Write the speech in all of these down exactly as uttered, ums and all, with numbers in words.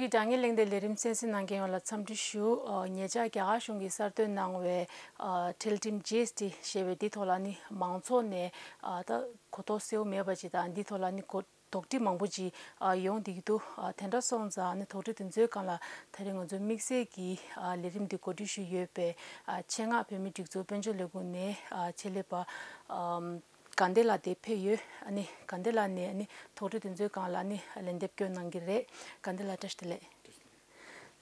ཀྱི་དྲ་བརྙན་གླེང་སྟེགས་ལས་རིམ་གསན་གཟིགས་གནང་མཁན་ཡོངས་ལ་འཚམས་འདྲི་ཞུ། ཨ། ཉེ་ཆར་རྒྱ་གར་གཞུང་གིས་གསར་གཏོད་གནང་བའི། ཨ། ཁྲལ་ཁྲིམས་ཇི་ཨེས་ཊི་ཞེས་པའི་འདི་ཐོག་ལ་ནི་མང་ཚོགས་ནས། ཨ། ད་གོ་རྟོགས་གསལ་བོ་མེད་པ་ཅིག་དང་འདི་ཐོག་ལ་ནི་གོ་དོགས་འདྲི་མང་པོ་ཅིག་ཨ། ཡོང་བསྡད་ཀྱི་འདུག་ཨ། དེ་འདྲ་སོང་ཙང་ནི་དོགས་འདྲི་དེ་ཚོའི་སྒང་ལ་ད་རེས་ང་ཚོའི་དམིགས་བསལ་གྱི། ཨ། ལས་རིམ་འདི་གོ་སྒྲིག་ཞུས་ཡོད་པའི། ཨ། ཆེད་མངགས་བོད་མིའི་སྒྲིག་འཛུགས་དཔལ་འབྱོར་ལས་ཁུངས་ནས། ཨ། ཆེད་ལས་པ། ཨམ། དགའ་ལྡན་ལགས་དེ་ཕེབས་ཡོད། ཨ་ནི་དགའ་ལྡན་ལགས་ནས་ཨ་ནི་དོགས་འདྲི་དེ་ཚོའི་སྒང་ལ་ནི་ལན་འདེབས་སྐྱོན་གནང་གི་རེད། དགའ་ལྡན་ལགས་བཀྲ་ཤིས་བདེ་ལེགས།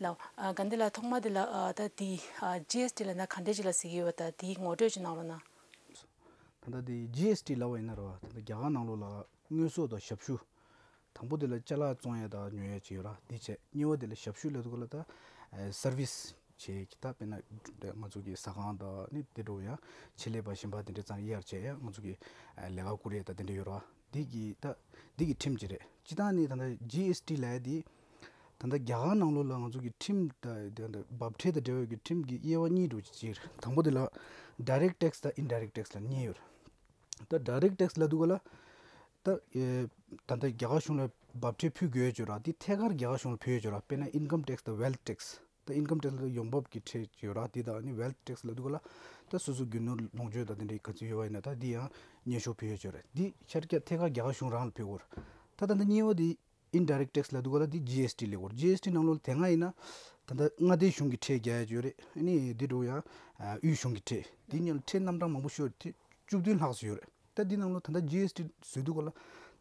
ལགས། ཨ། དགའ་ལྡན་ལགས་ཐོག་མ་དེ་ལ། ཨ། ད་འདི། ཨ། ཇི་ཨེས་ཊི་ལབ་ན་ག་འདྲས་ཅིག་ལ་ཟེར་གྱི་ཡོད་པ་དང་དེའི་ངོ་སྤྲོད་ཅིག་གནང་རོགས་གནང་། ད་ལྟ་དེ་ཇི་ཨེས་ཊི་ལབ་པ་ཡིན་ན་རེད་བ། ད་ལྟ་རྒྱ་གར་ནང་ལོགས་ལ་དངོས་ཟོག་དང་ཞབས་ཞུ། དང་པོ་དེ་ལ་ཅ་ལག་བཙོང་ཡ་དང་ཉོ་ཡ་ཅིག་ཡོད་ར། དེ་བྱས། གཉིས་པ་དེ་ལ་ཞབས་ཞུ་ལབ་དུས་སྐབས་ལ་ད་ཨ་སར་བིས་བྱེད་ཀྱི། ད་དཔེར་ན་ང་ཚོ་གི་ཟ་ཁང་དང་ནི་དེ་འདྲ་བོ་ཡང་ཆེད་ལས་པ་གཞན་པ་དེ་འདྲ་ཙང་ཡར་བྱས་ཡ་ང་ཚོ་གི་ཨ་ལས་ཀ་བསྐུར་ཡ་དང་དེ་འདྲ་ཡོད་ར། འདི་གི་ད་འདི་གི་ཁྲིམས་ཅིག་རེད། སྤྱིར་བཏང་ནི་ད་ལྟ་ཇི་ཨེས་ཊི་ལབ་ཡ་དེ་ད་ལྟ་རྒྱ་གར་ནང་ལོགས་ལ་ང་ཚོ་གི་ཁྲིམས་ད་ད་ད་འབབ་ཁྲལ་དང་འབྲེལ་བའི་གི་ཁྲིམས་ཀྱི་དབྱེ་བ་གཉིས་འདྲ་བོ་ཅིག་ཕྱེ། དང་པོ་དེ་ལ་ཌའི་རེག་ཊེག་སི་དང་ཨིན་ཌའི་རེག་ཊེག་སི་ལ་གཉིས་ཡོད་རེད། ད་ཌའི་རེག་ཊེག་སི་ལབ་དུས་སྐབས་ལ་ད་ཨེ་ད་ལྟ་རྒྱ་གར་གཞུང་ལ་འབབ་ཁྲལ་ཕུལ་དགོས་ཡོད་ཅོག་ར། དེ་ཐད་ཀར་རྒྱ་གར་གཞུང་ལ་ཕུལ་ཡོད་ཅོག་ར། དཔེར་ན་ཨིན་ཀམ་ཊེག་སི་དང་ཝེལ་ཐི་ཊེག་སི། ད་ཨིན་ཀམ་ཊེག་སི་ལ་ཡོང་འབབ་ཀྱི་ཁྲལ་ཅིག་ཡོད་ར། དེ་དང་ཨ་ནི་ཝེལ་ཐི་ཊེག་སི་ལབ་དུས་སྐབས་ལ་ད་སོ་སོ་རྒྱུ་ནོར་ལོངས་སྤྱོད་དང་དེ་འདྲའི་ག་ཚོད་ཡོད་པ་ཡིན་ན་ད་དེ་ཡང་སྙན་ཞུ་ཕུལ་ཡོད་ཅོག་རེད། དེ་ཤར་རྒྱག་ཐད་ཀར་རྒྱ་གར་གཞུང་རང་ལ་ཕུལ་དགོས་རེད། ད་ད་ལྟ་གཉིས་པ་དེ་ཨིན་ཌའི་རེག་ཊེག་སི་ལབ་དུས་སྐབས་ལ་དེ་ཇི་ཨེས་ཊི་ལབ་དགོས་རེད། ཇི་ཨེས་ཊི་ནང་ལོགས་ལ་དེ་སྔ་ཡིན་ན་ད་ལྟ་མངའ་སྡེ་གཞུང་གི་ཁྲལ་རྒྱག་ཡ་ཅིག་ཡོད་རེད། ཨ་ནི་དེ་འདྲ་བོ་ཡང་ཨ་དབུས་གཞུང་གི་ཁྲལ། དེ་གཉིས་ལ་ཁྲལ་རྣམ་གྲངས་མང་པོ་ཤོར་ཏེ་བཅུ་བདུན་ལྷག་ཙམ་ཡོད་རེད། ད་འདི་ནང་ལོགས་ད་ལྟ་ཇི་ཨེས་ཊི་བཟོས་དུས་སྐབས་ལ་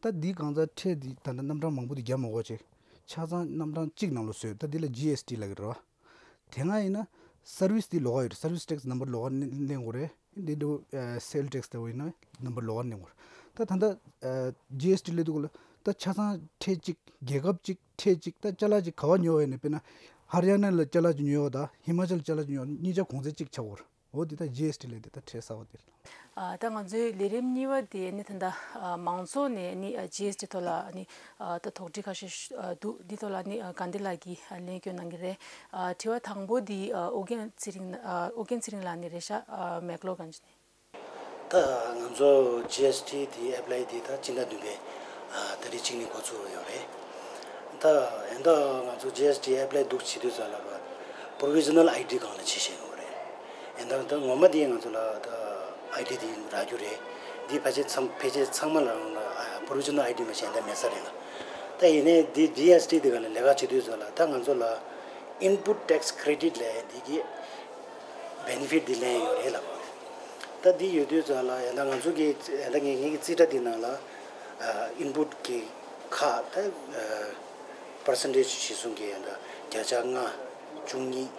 ད་འདི་གང་ཙམ་ཁྲལ་འདི་ད་ལྟ་རྣམ་གྲངས་མང་པོ་འདི་རྒྱག་མ་དགོས་བྱས། ཆ་ཚང་རྣམ་གྲངས་གཅིག་ནང་ལོགས་བཟོས། ད་འདི་ལ་ཇི་ཨེས་ཊི་ལབ་ཀྱི་རེད་བ། དེ་སྔ་ཡིན་ན་སར་བིས་འདི་ལོགས་ཀ་ཡོད་རེད། སར་བིས་ཊེག་སི་ནམ་བར་ལོགས་ཀ་ལེན་དགོས་རེད། འདི་འདྲ་ཨ་སེལ་ཊེག་སི་ལྟ་བུ་ཡིན་ན་ནམ་བར་ལོགས་ཀ་ལེན་དགོས་རེད། ད་ད་ལྟ་ཨ་ཇི་ཨེས་ཊི་ལབ་དུས་སྐབས་ལ་ད་ཆ་ཚང་ཁྲལ་གཅིག་རྒྱལ་ཁབ་གཅིག་ཁྲལ་གཅིག་ད་ཅ་ལག་གཅིག་ག་བ་ཉོ་བ་ཡིན་ན། དཔེར་ན་ཧ་རི་ཡ་ན་ལ་ཅ་ལག་གཅིག་ཉོ་བ་དང་ཧི་མ་ཅལ་ཅ་ལག་གཅིག་ཉོ་བ་གཉིས་ཆ་གོང་ཚད་གཅིག་ཆགས་ཀྱི་ཡོད་རེད། འོ་འདི་ད་ཇི་ཨེས་ཊི་ལབ་དེ་ད་ཁྲལ་གསར་པ་དེ་རེད། ཨ། ད་ང་ཚོའི་ལས་རིམ་གཉིས་པ་དེ་ནི་ད་ལྟ་ཨ་མང་ཚོགས་ནས་ནི་ཨ་ཇི་ཨེས་ཊི་ཐོག་ལ་ནི་ཨ་ད་དོགས་འདྲི་ཁ་ཤས་ཤ་ཨ་འདུག་འདི་ཐོག་ལ་ནི་ཨ་དགའ་ལྡན་ལགས་ཀྱིས་ཨ་ལན་སྐྱོན་གནང་གི་རེད། ཨ་དྲི་བ་དང་པོ་འདི་ཨ་ཨོ་རྒྱན་ཚེ་རིང་ཨ་ཨོ་རྒྱན་ཚེ་རིང་ལགས་ནས་རེད་ཤག་ཨ་མེག་ལོ་གྷན་ཇི་ནས། ད་ང་ཚོ་ཇི་ཨེས་ཊི་དེ་ཨེབ་ལའི་དེ་ད་སྤྱི་ཟླ་བདུན་པའི་ཨ་ཏ་རིག་གཅིག་ནས་འགོ་ཚུགས་ཡོད་རེད། ད་ཡིན་ད་ང་ཚོ་ཇི་ཨེས་ཊི་ཨེབ་ལའི་འདུག་བྱེད་དུས་ཙམ་ལ་ར་པོ་རོ་བི་ཛི་ནལ་ཨའི་ཌི་སྒང་ལ་བྱེད་བཞིན་ཡོད་རེད། ཡིན་ད་ད་ངོ་མ་དེ་ང་ཚོ་ལ་ད་ཨའི་ཌི་དེ་རག་རྒྱུ་རེད། འདི་ཕལ་ཆེར་ཚང་ཕལ་ཆེར་ཚང་མ་ལ་རང་ལ་པོ་རོ་བི་ཛི་ནལ་ཨའི་ཌི་མ་བྱས་ད་མེད་ས་རེད་ལ། ད་ཡིན་ནའི་འདི་ཇི་ཨེས་ཊི་དེ་སྒང་ལ་ལས་ཀ་བྱེད་དུས་ཙམ་ལ་ད་ང་ཚོ་ལ་ཨིན་པུཊ་ཊེག་སི་ཀི་རེ་ཌིཊ་ལབ་འདི་གི་བེ་ནི་ཕིཊ་འདི་ལེན་ཡོད་རེད་ལབ་པ་རེད། ད་འདི་ཡོད་དུས་ཙམ་ལ་ཡང་ད་ང་ཚོ་གི་ཡང་ད་ངེད་ངེད་ཀྱི་རྩིས་ཁྲ་འདི་ནང་ལ་ཨ་ཨིན་པུཊ་གི་ཁག་ད་ཨ་པར་སེན་ཊེཇ་གཞི་བཟུང་གི་ཡང་ད་བརྒྱ་ཆ་ལྔ། བཅུ་གཉིས།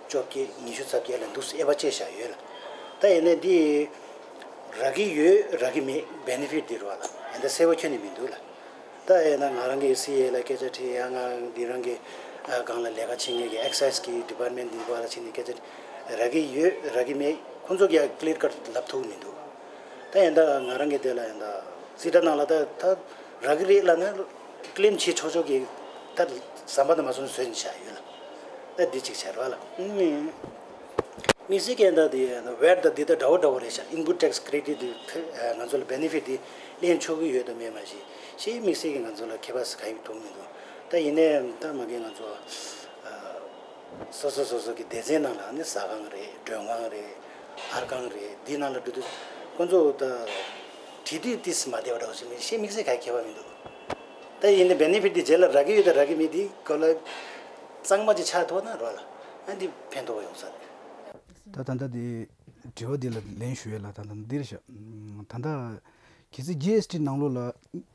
བཅོ་བརྒྱད། ཉི་ཤུ་རྩ་བརྒྱད་ལ་འདུག་སེ་དབྱེ་བ་ཕྱེ་བཞག་ཡོད་ལ། ད་ཡིན་ནའི་འདི་རག་གི་ཡོད་རག་གི་མེད་བེ་ནི་ཕིཊ་འདི་རོགས་ལ་ཡང་ད་གསལ་པོ་ཁྱོན་ནས་མི་འདུག་ལ། ད་ཡིན་ན་ང་རང་གི་སི་ཨེ་ལ་སྐད་ཆ་དྲིས། ཡང་ང་འདི་རང་གི་ཨ་སྒང་ལ་ལས་ཀ་བྱེད་མཁན་གྱི་ཨེག་སའི་ཛི་གི་ཌི་པཱར་ཊི་མེན་ཊི་འདི་བ་ལ་ཕྱིན་ནས་སྐད་ཆ་དྲིས། རག་གི་ཡོད་རག་གི་མེད་ཁོང་ཚོ་གིས་ཡང་ཀི་ལིར་ཀཊ་ལབ་ཐུབ་མི་འདུག་ད་ཡིན་ད་ང་རང་གི་དེ་ལ་ཡིན་ད་རྩིས་ཁྲ་ནང་ལ་ད་ད་རག་གི་རེད་ལབ་ན་ཀི་ལེམ་བྱེད་ཆོག་ཆོག་གི་ད་ཟམ་པ་ད་མ་སོང་བཟོས་ནས་བཞག་ཡོད་ལ། ད་འདི་གཅིག་བྱས་རོགས་ལ། དམིགས་བསལ་གྱི་ད་དེ་ཝེ་ཊི་ད་འདི་ད་འདྲ་བོ་འདྲ་བོ་རེད་ཤག་ཨིན་པུཊ་ཊེག་སི་ཀི་རེ་ཌིཊ་འདི་ང་ཚོ་ལ་བེ་ནི་ཕིཊ་འདི་ལེན་ཆོག་གི་ཡོད་དམ་མེད་མ་ཤེས། ཤེས་དམིགས་བསལ་གྱི་ང་ཚོ་ལ་ཁྱད་པར་ག་ཡེ་ཐོགས་མི་འདུག་ད་ཡིན་ནའི་ད་མ་གི་ང་ཚོ་སོ་སོ་སོ་སོ་གི་སྡེ་ཚན་ནང་ལ་ནི་ཟ་ཁང་རེད། མགྲོན་ཁང་རེད། ཨར་ཁང་རེད། འདི་ནང་ལ་འགྲོ་དུས་ཁོང་ཚོ་ད་དྲི་དུས་ཏིས་མ་བདེ་བ་འདྲ་བོ་ཞིག་མི་ཤེས། དམིགས་བསལ་ག་ཁྱད་པར་མི་འདུག་ད་ཡིན་ནའི་བེ་ནི་ཕིཊ་འདི་རྗེས་ལ་རག་གི་ཡོད་དང་རག་གི་མེད་འདི་སྐོར་ལ་གཙང་མ་ཅིག་ཆགས་ཐུབ་ན་རོགས་ལ་ཨ་འདི་ཕན་ཐོགས་ཡོང་ས་རེད། ད་ད་ལྟ་དེ་དྲི་བ་འདི་ལ་ལན་ཞུ་ཡས་ལ་ད་ལྟ་འདིར་བཞག་ད་ལྟ་གལ་སྲིད་ཇི་ཨེས་ཊི་ནང་ལོགས་ལ་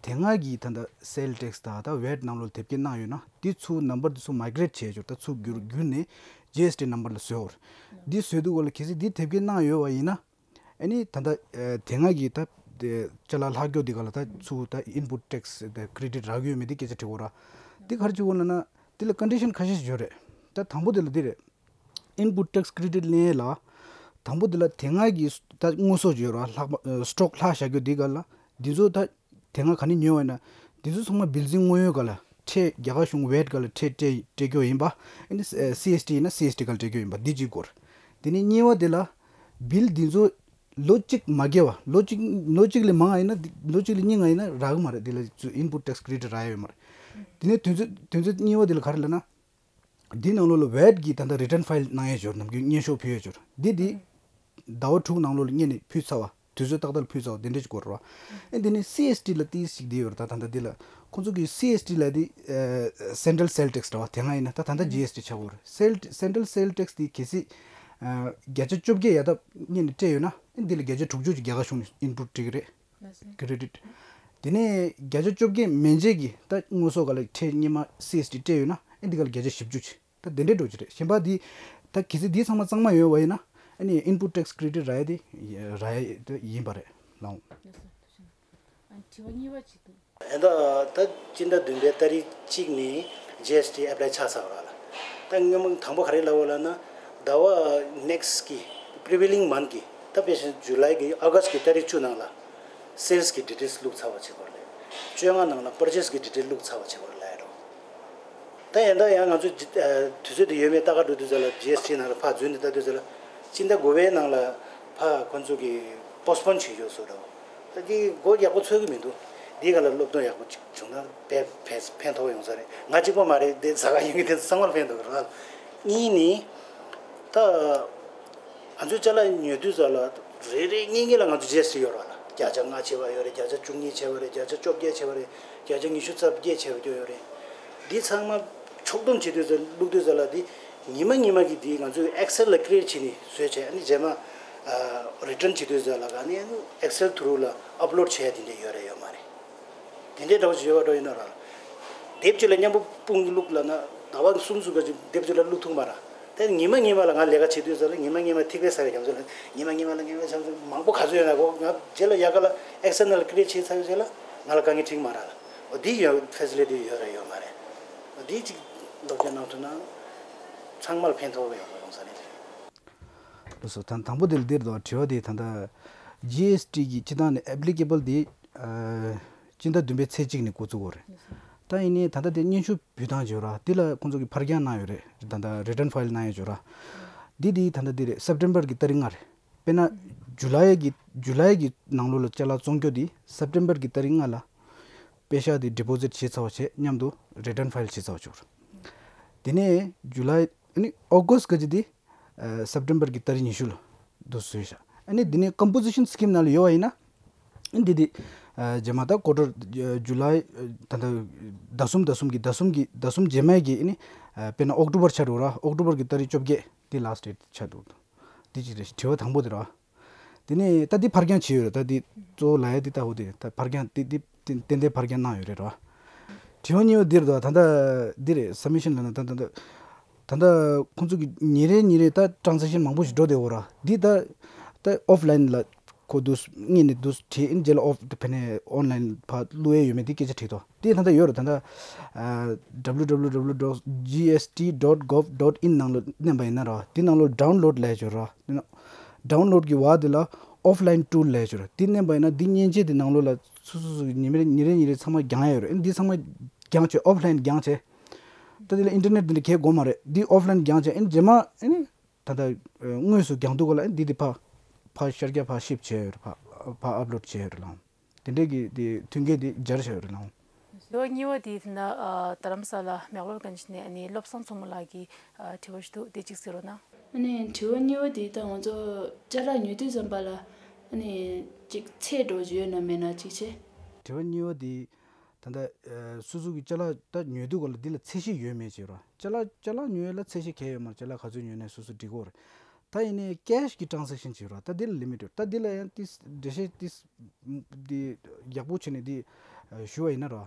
དེ་སྔ་གི་ད་ལྟ་སེལ་ཊེག་སི་དང་ད་ཝེ་ཊི་ནང་ལོགས་ལ་དེབ་སྐྱེལ་གནང་ཡོད་ན་འདི་ཚུར་ནམ་བར་འདི་ཚུར་མའི་གི་རེཊ་བྱས་ཆོག་ད་ཚུར་བསྒྱུར་བསྒྱུར་ནས་ཇི་ཨེས་ཊི་ནམ་བར་ལ་བཟོས་འོར། འདི་བཟོས་དུས་སྐོར་ལ་གལ་སྲིད་འདི་དེབ་སྐྱེལ་གནང་ཡོད་པ་ཡིན་ན། ཨ་ནི་ད་ལྟ་ཨ་དེ་སྔ་གི་ད་དེ་ཅ་ལག་ལྷག་རྒྱུ་འདི་ག་ལ་ད་ཚུར་ད་ཨིན་པུཊ་ཊེག་སི་དེ་ཀི་རེ་ཌིཊ་རག་ཡོད་མེད་འདི་སྐད་ཆ་དྲི་དགོས་ར། འདི་ག་རེ་བྱེད་དགོས་ལབ་ན་འདི་ལ་ཀོན་ཌི་ཤན་ཁ་ཤས་ཤིག་ཡོད་རེད། ད་དང་པོ་འདི་ལ་འདི་རེད། ཨིན་པུཊ་ཊེག་སི་ཀི་རེ་ཌིཊ་ལེན་ཡས་ལ་དང་པོ་འདི་ལ་དེ་སྔ་གི་ད་དངོས་ཟོག་ཅིག་ཡོད་ར། ལྷག་པ་སི་ཊོག་ལྷག་བཞག་རྒྱུ་འདི་ག་ལ་འདི་ཚོ་ད་དེ་སྔ་ག་ནས་ཉོས་པ་ཡིན་ན་འདི་ཚོ་ཚང་མ་བིལ་ཛིང་དངོས་ཡོད་ག་ལ་ཁྲལ་རྒྱ་གར་གཞུང་ཝེ་ཊི་ག་ལ་ཁྲལ་སྤྲད་སྤྲད་རྒྱུ་ཡིན་པ། ཨ་ནི་སི་ཨེས་ཊི་ཡིན་ན་སི་ཨེས་ཊི་ག་ལ་སྤྲད་རྒྱུ་ཡིན་པ་འདི་གཅིག་དགོས་རེད། དེ་ནས་གཉིས་པ་འདི་ལ་བིལ་འདི་ཚོ་ལོ་གཅིག་མ་བརྒལ་བ། ལོ་གཅིག་ལོ་གཅིག་ལས་མང་ཡིན་ན་འདི་ལོ་གཅིག་ལས་སྙིང་ང་ཡིན་ན་རག་གི་མ་རེད། འདི་ལ་ཚུར་ཨིན་པུཊ་ཊེག་སི་ཀི་རེ་ཌིཊ་རག་ཡ་ཡོད་མ་རེད། དེ་ནས་དོན་ཚན་དོན་ཚན་གཉིས་པ་འདི་ལ་ག་རེ་ལབ་ན། འདི་ནང་ལོགས་ལ་ཝེ་ཊི་གི་ད་ལྟ་རི་ཊན་ཕའིལ་གནང་ཡས་འབྱོར། ནམ་རྒྱུན་སྙན་ཞུ་ཕུལ་ཡས་འབྱོར། འདི་འདི་ཟླ་བ་དྲུག་ནང་ལོགས་ལ་སྔོན་ནས་ཕུལ་ཚར་བ། དུས་ཚོད་ཏག་ཏག་ལ་ཕུལ་ཚར་བ་དེ་འདྲ་ཞིག་དགོས་རེད་བ། ཨེ་འདི་ནི་སི་ཨེས་ཊི་ལ་ཏིས་ཞིག་འདི་ཡོད་རེད། ད་ད་ལྟ་འདི་ལ་ཁོང་ཚོ་གི་སི་ཨེས་ཊི་ལ་དེ་སེན་ཊ་རལ་སེལ་ཊེག་སི་རེད་བ། དེ་སྔ་ཡིན་ན་ད་ད་ལྟ་ཇི་ཨེས་ཊི་ཆགས་ཡོད་རེད། སེལ་སེན་ཊ་རལ་སེལ་ཊེག་སི་དེ་གལ་སྲིད་ཨ་བརྒྱ་ཆ་བཅོ་བརྒྱད་ཡར་ད་སྔོན་ནས་སྤྲད་ཡོད་ན། ཨེ་འདི་ལ་བརྒྱ་ཆ་དྲུག་ཅུ་ཅིག་རྒྱ་གར་གཞུང་ནས་ཨིན་པུཊ་སྤྲད་ཀྱི་རེད། ཀི་རེ་ཌིཊ། དེ་ནས་བརྒྱ་ཆ་བཅོ་བརྒྱད་མན་ཆད་ཀྱི་ད་དངོས་ཟོག་སྒང་ལ་ཁྲལ་སྔོན་མ་སི་ཨེས་ཊི་སྤྲད་ཡོད་ན། ཨེ་འདི་ག་ལ་བརྒྱ་ཆ་བཞི་བཅུ་ཅིག་ད་དེ་འདྲའི་འགྲོ་གི་རེད། གཞན་པ་འདི་ད་གལ་སྲིད་འདི་ཚང་མ་གཙང་མ་ཡོད་པ་ཡིན་ན། ཨ་ནི་ཨིན་པུཊ་ཊེག་སི་ཀི་རེ་ཌིཊ་རག་ཡས་དེ་རག་ཡས་དེ་ཡིན་པ་རེད་ལགས། ལགས་སོ། ཐུགས་རྗེ་གནང་། ཨ་དྲི་བ་གཉིས་པ་ཅིག་འདུག་ད་ད་སྤྱི་ཟླ་བདུན་པའི་ཏ་རིག་གཅིག་ནས་ཇི་ཨེས་ཊི་ཨེབ་ལའི་ཆགས་ཚར་བ་རེད་ལགས། ད་སྔོན་མ་དང་པོ་ག་རེ་ལབ་པ་ལབ་ན། ཟླ་བ་ནེག་སི་ཊི་གི་པི་རི་ཝི་ལིང་མནཐ་གི་ད་དཔེ་བཞིན་ཇུ་ལའི་གི་ཨོ་གྷ་སི་ཊི་གི་ཏ་རིག་བཅུ་ནང་ལ་སེལ་སི་གི་ཌི་ཊེལ་སི་བླུགས་ཚར་བ་བྱེད་དགོས་རེད། བཅོ་ལྔ་ནང་ལ་པར་ཆེ་སི་གི་ཌི་ཊེལ་སི་བླུགས་ཚར་བ་བྱེད་དགོས་རེད་ལབ་ཡོད་རེད། ད་ཡིན་ད་ཡང་ང་ཚོ་ཇི་ཨ་དུས་ཚོད་དེ་ཡོད་མེད་ལྟ་ག་འགྲོ་དུས་ཙམ་ལ་ཇི་ཨེས་ཊི་ནང་ལ་ཕར་འཛུལ་ནས་ལྟ་དུས་ཙམ་ལ། སྤྱི་ཟླ་དགུ་པའི་ནང་ལ་ཕར་ཁོ་ཚོ་གིས་པོ་སི་པོན་བྱེད་ཡོད་བཟོ་འདྲ་བོ། ད་དེ་མགོ་ཡག་པོ་ཚོད་ཀྱི་མི་འདུག་འདི་ག་ལ་སློབ་སྟོན་ཡག་པོ་ཅིག་བྱུང་ན་དཔེ་ཕན་ཕན་ཐོགས་ཡོང་ས་རེད། ང་གཅིག་པོ་མ་རེད། དེ་ཟ་ག་ཡོང་གི་དེ་ཚང་མར་ཕན་ཐོགས་རེད། གཉིས་ནི་ད། ང་ཚོས་ཅ་ལག་ཉོ་དུས་ཙམ་ལ་རེ་རེ་གཉིས་གཉིས་ལ་ང་ཚོ་ཇི་ཨེས་ཊི་ཡོད་རེད་བ་ལགས། བརྒྱ་ཆ་ལྔ་བྱས་པ་ཡོད་རེད། བརྒྱ་ཆ་བཅུ་གཉིས་བྱས་པ་རེད། བརྒྱ་ཆ་བཅོ་བརྒྱད་བྱས་པ་རེད། བརྒྱ་ཆ་ཉི་ཤུ་རྩ་བརྒྱད་བྱས་པ་ཡོད་རེད། འདི་ཚང་མ་ཕྱོགས་བསྡོམས་བྱེད་དུས་ཙམ་བླུགས་དུས་ཙམ་ལ་འདི་ཉི་མ་ཉི་མ་གི་འདི་ང་ཚོས་ཨེག་སེལ་ལ་ཀི་རི་ཨེཊ་བྱས་ནས་བཟོས་བྱས། ཨ་ནི་རྗེས་མ་རི་ཊན་བྱེད་དུས་ཙམ་ལ་ག་ནས་ཨེག་སེལ་ཐུ་རུ་ལ་ཨབ་ལོཌ་བྱས་དེ་འདྲ་ཡོད་རེད་ཡོད་མ་རེད། དེ་འདྲའི་འདྲ་བོ་ཞིག་ཡོད་པ་འདྲ་ཡིན་ན་ར། དེབ་གཅིག་ལ་མཉམ་པོ་སྤུངས་བླུགས་ལབ་ན་ཟླ་བ་གསུམ་གསུམ་ག་ཅིག་དེབ་གཅིག་ལ་བླུགས་ཐུབ་མ་ར། དེ་ཉི་མ་ཉི་མ་ལ་ང་ལས་ཀ་བྱེད་དུས་ཙམ་ལ་ཉི་མ་ཉི་མ་ཐིག་ལེ་ཟ་བའི་རྒྱ་མཚོ་ལ་ཉི་མ་ཉི་མ་ལ་ཉི་མ་རྒྱ་མཚོ་མང་པོ་ག་ཚོད་ཡོད་ན་གོ། ང་རྗེས་ལ་ཡག་ག་ལ་ཨེག་སེལ་ནང་ལ་ཀི་རི་ཨེཊ་བྱས་ཚར་བའི་རྗེས་ལ་ང་ལ་དཀའ་ངལ་འཕྲད་མ་ར་ལ། འོ་འདི་ཡོད་ཕེ་སི་ལི་ཊི་ཡོད་ར་ཡོད་མ་རེད། འོ་འདི་གཅིག་སློབ་སྦྱོང་གནང་ཐུབ་ན་ཚང་མ་ལ་ཕན་ཐོགས་ཡོང་ཡོང་ས་རེད། ལགས་སོ། ད་དང་པོ་དེ་ལ་འདིར་དོ་དྲི་བ་དེ་ད་ལྟ་ཇི་ཨེས་ཊི་གི་སྤྱི་བཏང་ནས་ཨེབ་ལི་ཀེ་བལ་དེ་ཨ་སྤྱི་ཟླ་བདུན་པའི་ཚེས་གཅིག་ནས་འགོ་བཙུགས་ཡོད་རེད། ད་ཡིན་ནའི་ད་ལྟ་དེ་སྙན་ཞུ་འབུལ་སྟངས་བྱས་ཡོད་ར། དེ་ལ་ཁོང་ཚོ་གིས་ཕར་འགྱངས་གནང་ཡོད་རེད། ད་ལྟ་རི་ཊན་ཕའིལ་གནང་ཡས་བྱས་ཡོད་ར། འདི་དེ་ད་ལྟ་དེ་རེད། སེབ་ཊེམ་བར་གི་ཏ་རིག་ལྔ་རེད། དཔེར་ན་ཇུ་ལའི་གི་ཇུ་ལའི་གི་ནང་ལོགས་ལ་ཅ་ལག་བཙོང་རྒྱུ་དེ་སེབ་ཊེམ་བར་གི་ཏ་རིག་ལྔ་ལ་པེ་ཤག་དེ་ཌི་པོ་ཟིཊ་བྱས་ཚར་བ་བྱས་མཉམ་དུ་རི་ཊན་ཕའིལ་བྱས་ཚར་བ་བྱས་ཡོད་རེད། དེ་ནས་ཇུ་ལའི་ཨ་ནི་ཨོ་གྷ་སི་ག་ཅིག་དེ་ཨ་སེབ་ཊེམ་བར་གི་ཏ་རིག་ཉི་ཤུ་ལ་འདུག་བཟོས་ཤག་ཨ་ནི་འདི་ནས་ཀམ་པོ་ཟི་ཤན་སི་ཀིམ་ནང་ལ་ཡོད་པ་ཡིན་ན། ཨ་འདི་དེ་ཨ་རྗེས་མ་ད་ཀོ་ཊར་ཨ་ཇུ་ལའི་ཨ་ད་ལྟ་ཟླ་གསུམ་ཟླ་གསུམ་གི་ཟླ་གསུམ་གི་ཟླ་གསུམ་རྗེས་མའི་གི་ཨ་ནི་ཨ་དཔེར་ན་ཨོག་ཊོ་བར་ཆགས་འགྲོ་ར། ཨོག་ཊོ་བར་གི་ཏ་རིག་བཅོ་བརྒྱད་དེ་ལཱ་སི་ཊི་ཌེ་ཊི་ཆགས་འདུག་འདི་གཅིག་རེད། དྲི་བ་དང་པོ་དེ་ར། དེ་ནས་ད་འདི་ཕར་འགྱངས་བྱས་ཡོད་རེད། ད་འདི་གཙོ་བོ་ལབ་ཡ་འདི་ལྟ་བུ་དེ་རེད། ད་ཕར་འགྱངས་འདི་འདི་ཏན་ཏན་ཕར་འགྱངས་གནང་ཡོད་རེད་ར། དྲི་བ་གཉིས་པ་འདིར་དོ། ད་ལྟ་འདི་རེད། སབ་མི་ཤན་ལབ་ན་ད་ད་ད་ད་ལྟ་ཁོང་ཚོ་གི་ཉིན་རེ་ཉིན་རེ་ད་ཊ་རན་ཟེག་ཤན་མང་པོ་ཞིག་འགྲོ་བསྡད་ཡོད་ར། འདི་ད་ད་ཨོཕ་ལའིན་ལ་ཁོ་འདུག་སྔོན་ནས་འདུག་བྲིས། ཨིན་རྗེས་ལ་ཨོཕ་ཕ་ནས་ཨོན་ལའིན་ཕར་བླུགས་ཡས་ཡོད་མེད་འདི་སྐད་ཆ་དྲིས་དོ། དེ་ད་ལྟ་ཡོད་རེད། ད་ལྟ་ཨ་W W W dot G S T dot gov dot in ནང་ལ་མནན་པ་ཡིན་ན་ར། དེ་ནང་ལ་ཌའུན་ལོཌ་ལབ་ཡས་ཡོད་ར། ཌའུན་ལོཌ་གི་བར་དེ་ལ་ཨོཕ་ལའིན་ཊུལ་ལབ་ཡས་ཡོད་ར། དེ་མནན་པ་ཡིན་ན་འདི་མཉེན་ཆས་དེ་ནང་ལོགས་ལ་སོ་སོ་སོ་ཉིན་རེ་ཉིན་རེ་ཉིན་རེ་ཚང་མ་འགྱངས་ཡས་ཡོད་ར། ཨ་ནི་འདི་ཚང་མ་འགྱངས་བྱས། ཨོཕ་ལའིན་འགྱངས་བྱས། ད་དེ་ལ་ཨིན་ཊར་ནེཊ་དེ་འདྲ་གས་དགོས་མ་རེད། འདི་ཨོཕ་ལའིན་འགྱངས་བྱས། ཨ་ནི་རྗེས་མ་ཨ་ནི་ད་ལྟ་དངོས་སུ་འགྱངས་དུས་སྐབས་ལ་ཨ་ནི་འདི་དེ་ཕར་ཕར་ཤར་རྒྱག་ཕར་ཤིབ་བྱས་ཡོད་རེད། ཕར་ཕར་ཨབ་ལོཌ་བྱས་ཡོད་རེད་ལགས། དེ་འདྲའི་གི་དེ་མཐུན་རྐྱེན་དེ་སྦྱར་བཞག་ཡོད་རེད་ལགས། དྲི་བ་གཉིས་པ་དེ་ད་ལྟ་ཨ་རྡ་རམ་ས་ལ་མེག་ལོར་གྷན་ཇི་ནས་ཨ་ནི་བློ་བཟང་མཚོ་མོ་ལགས་ཀྱིས་ཨ་དྲི་བ་ཞིག་འདུག་དེ་གཅིག་གཟིགས་རོགས་གནང་། ཨ་ནི་དྲི་བ་གཉིས་པ་དེ་ད་ང་ཚོ་ཅ་ལག་ཉོ་དུས་ཙམ་པ་ལ་ཨ་ནི་ཅིག་ཚད་འགྲོ་རྒྱུ་ཡོད་ན་མེད་ན་གཅིག་བྱས། དྲི་བ་གཉིས་པ་དེ་ད་ལྟ་ཨ་སོ་སོ་གི་ཅ་ལག་ད་ཉོ་དུས་སྐབས་ལ་འདི་ལ་ཚད་གཞི་ཡོད་མེད་ཅེས་རོ། ཅ་ལག་ཅ་ལག་ཉོ་ཡས་ལ་ཚད་གཞི་གང་ཡང་ཡོད་མ་རེད། ཅ་ལག་ག་ཚོད་ཉོས་ནའི་སོ་སོ་འགྲིག་གི་རེད། ད་ཡིན་ནའི་ཀེཤ་གི་ཊ་རན་ཟེག་ཤན་ཅིག་རོ། ད་འདི་ལ་ལི་མིཊ་ཡོད། ད་འདི་ལ་ཡང་ཏིས་འགྲེལ་བཤད་ཏིས་འདི་ཡག་པོ་བྱས་ནས་འདི་ཞུ་བ་ཡིན་ན་རོ།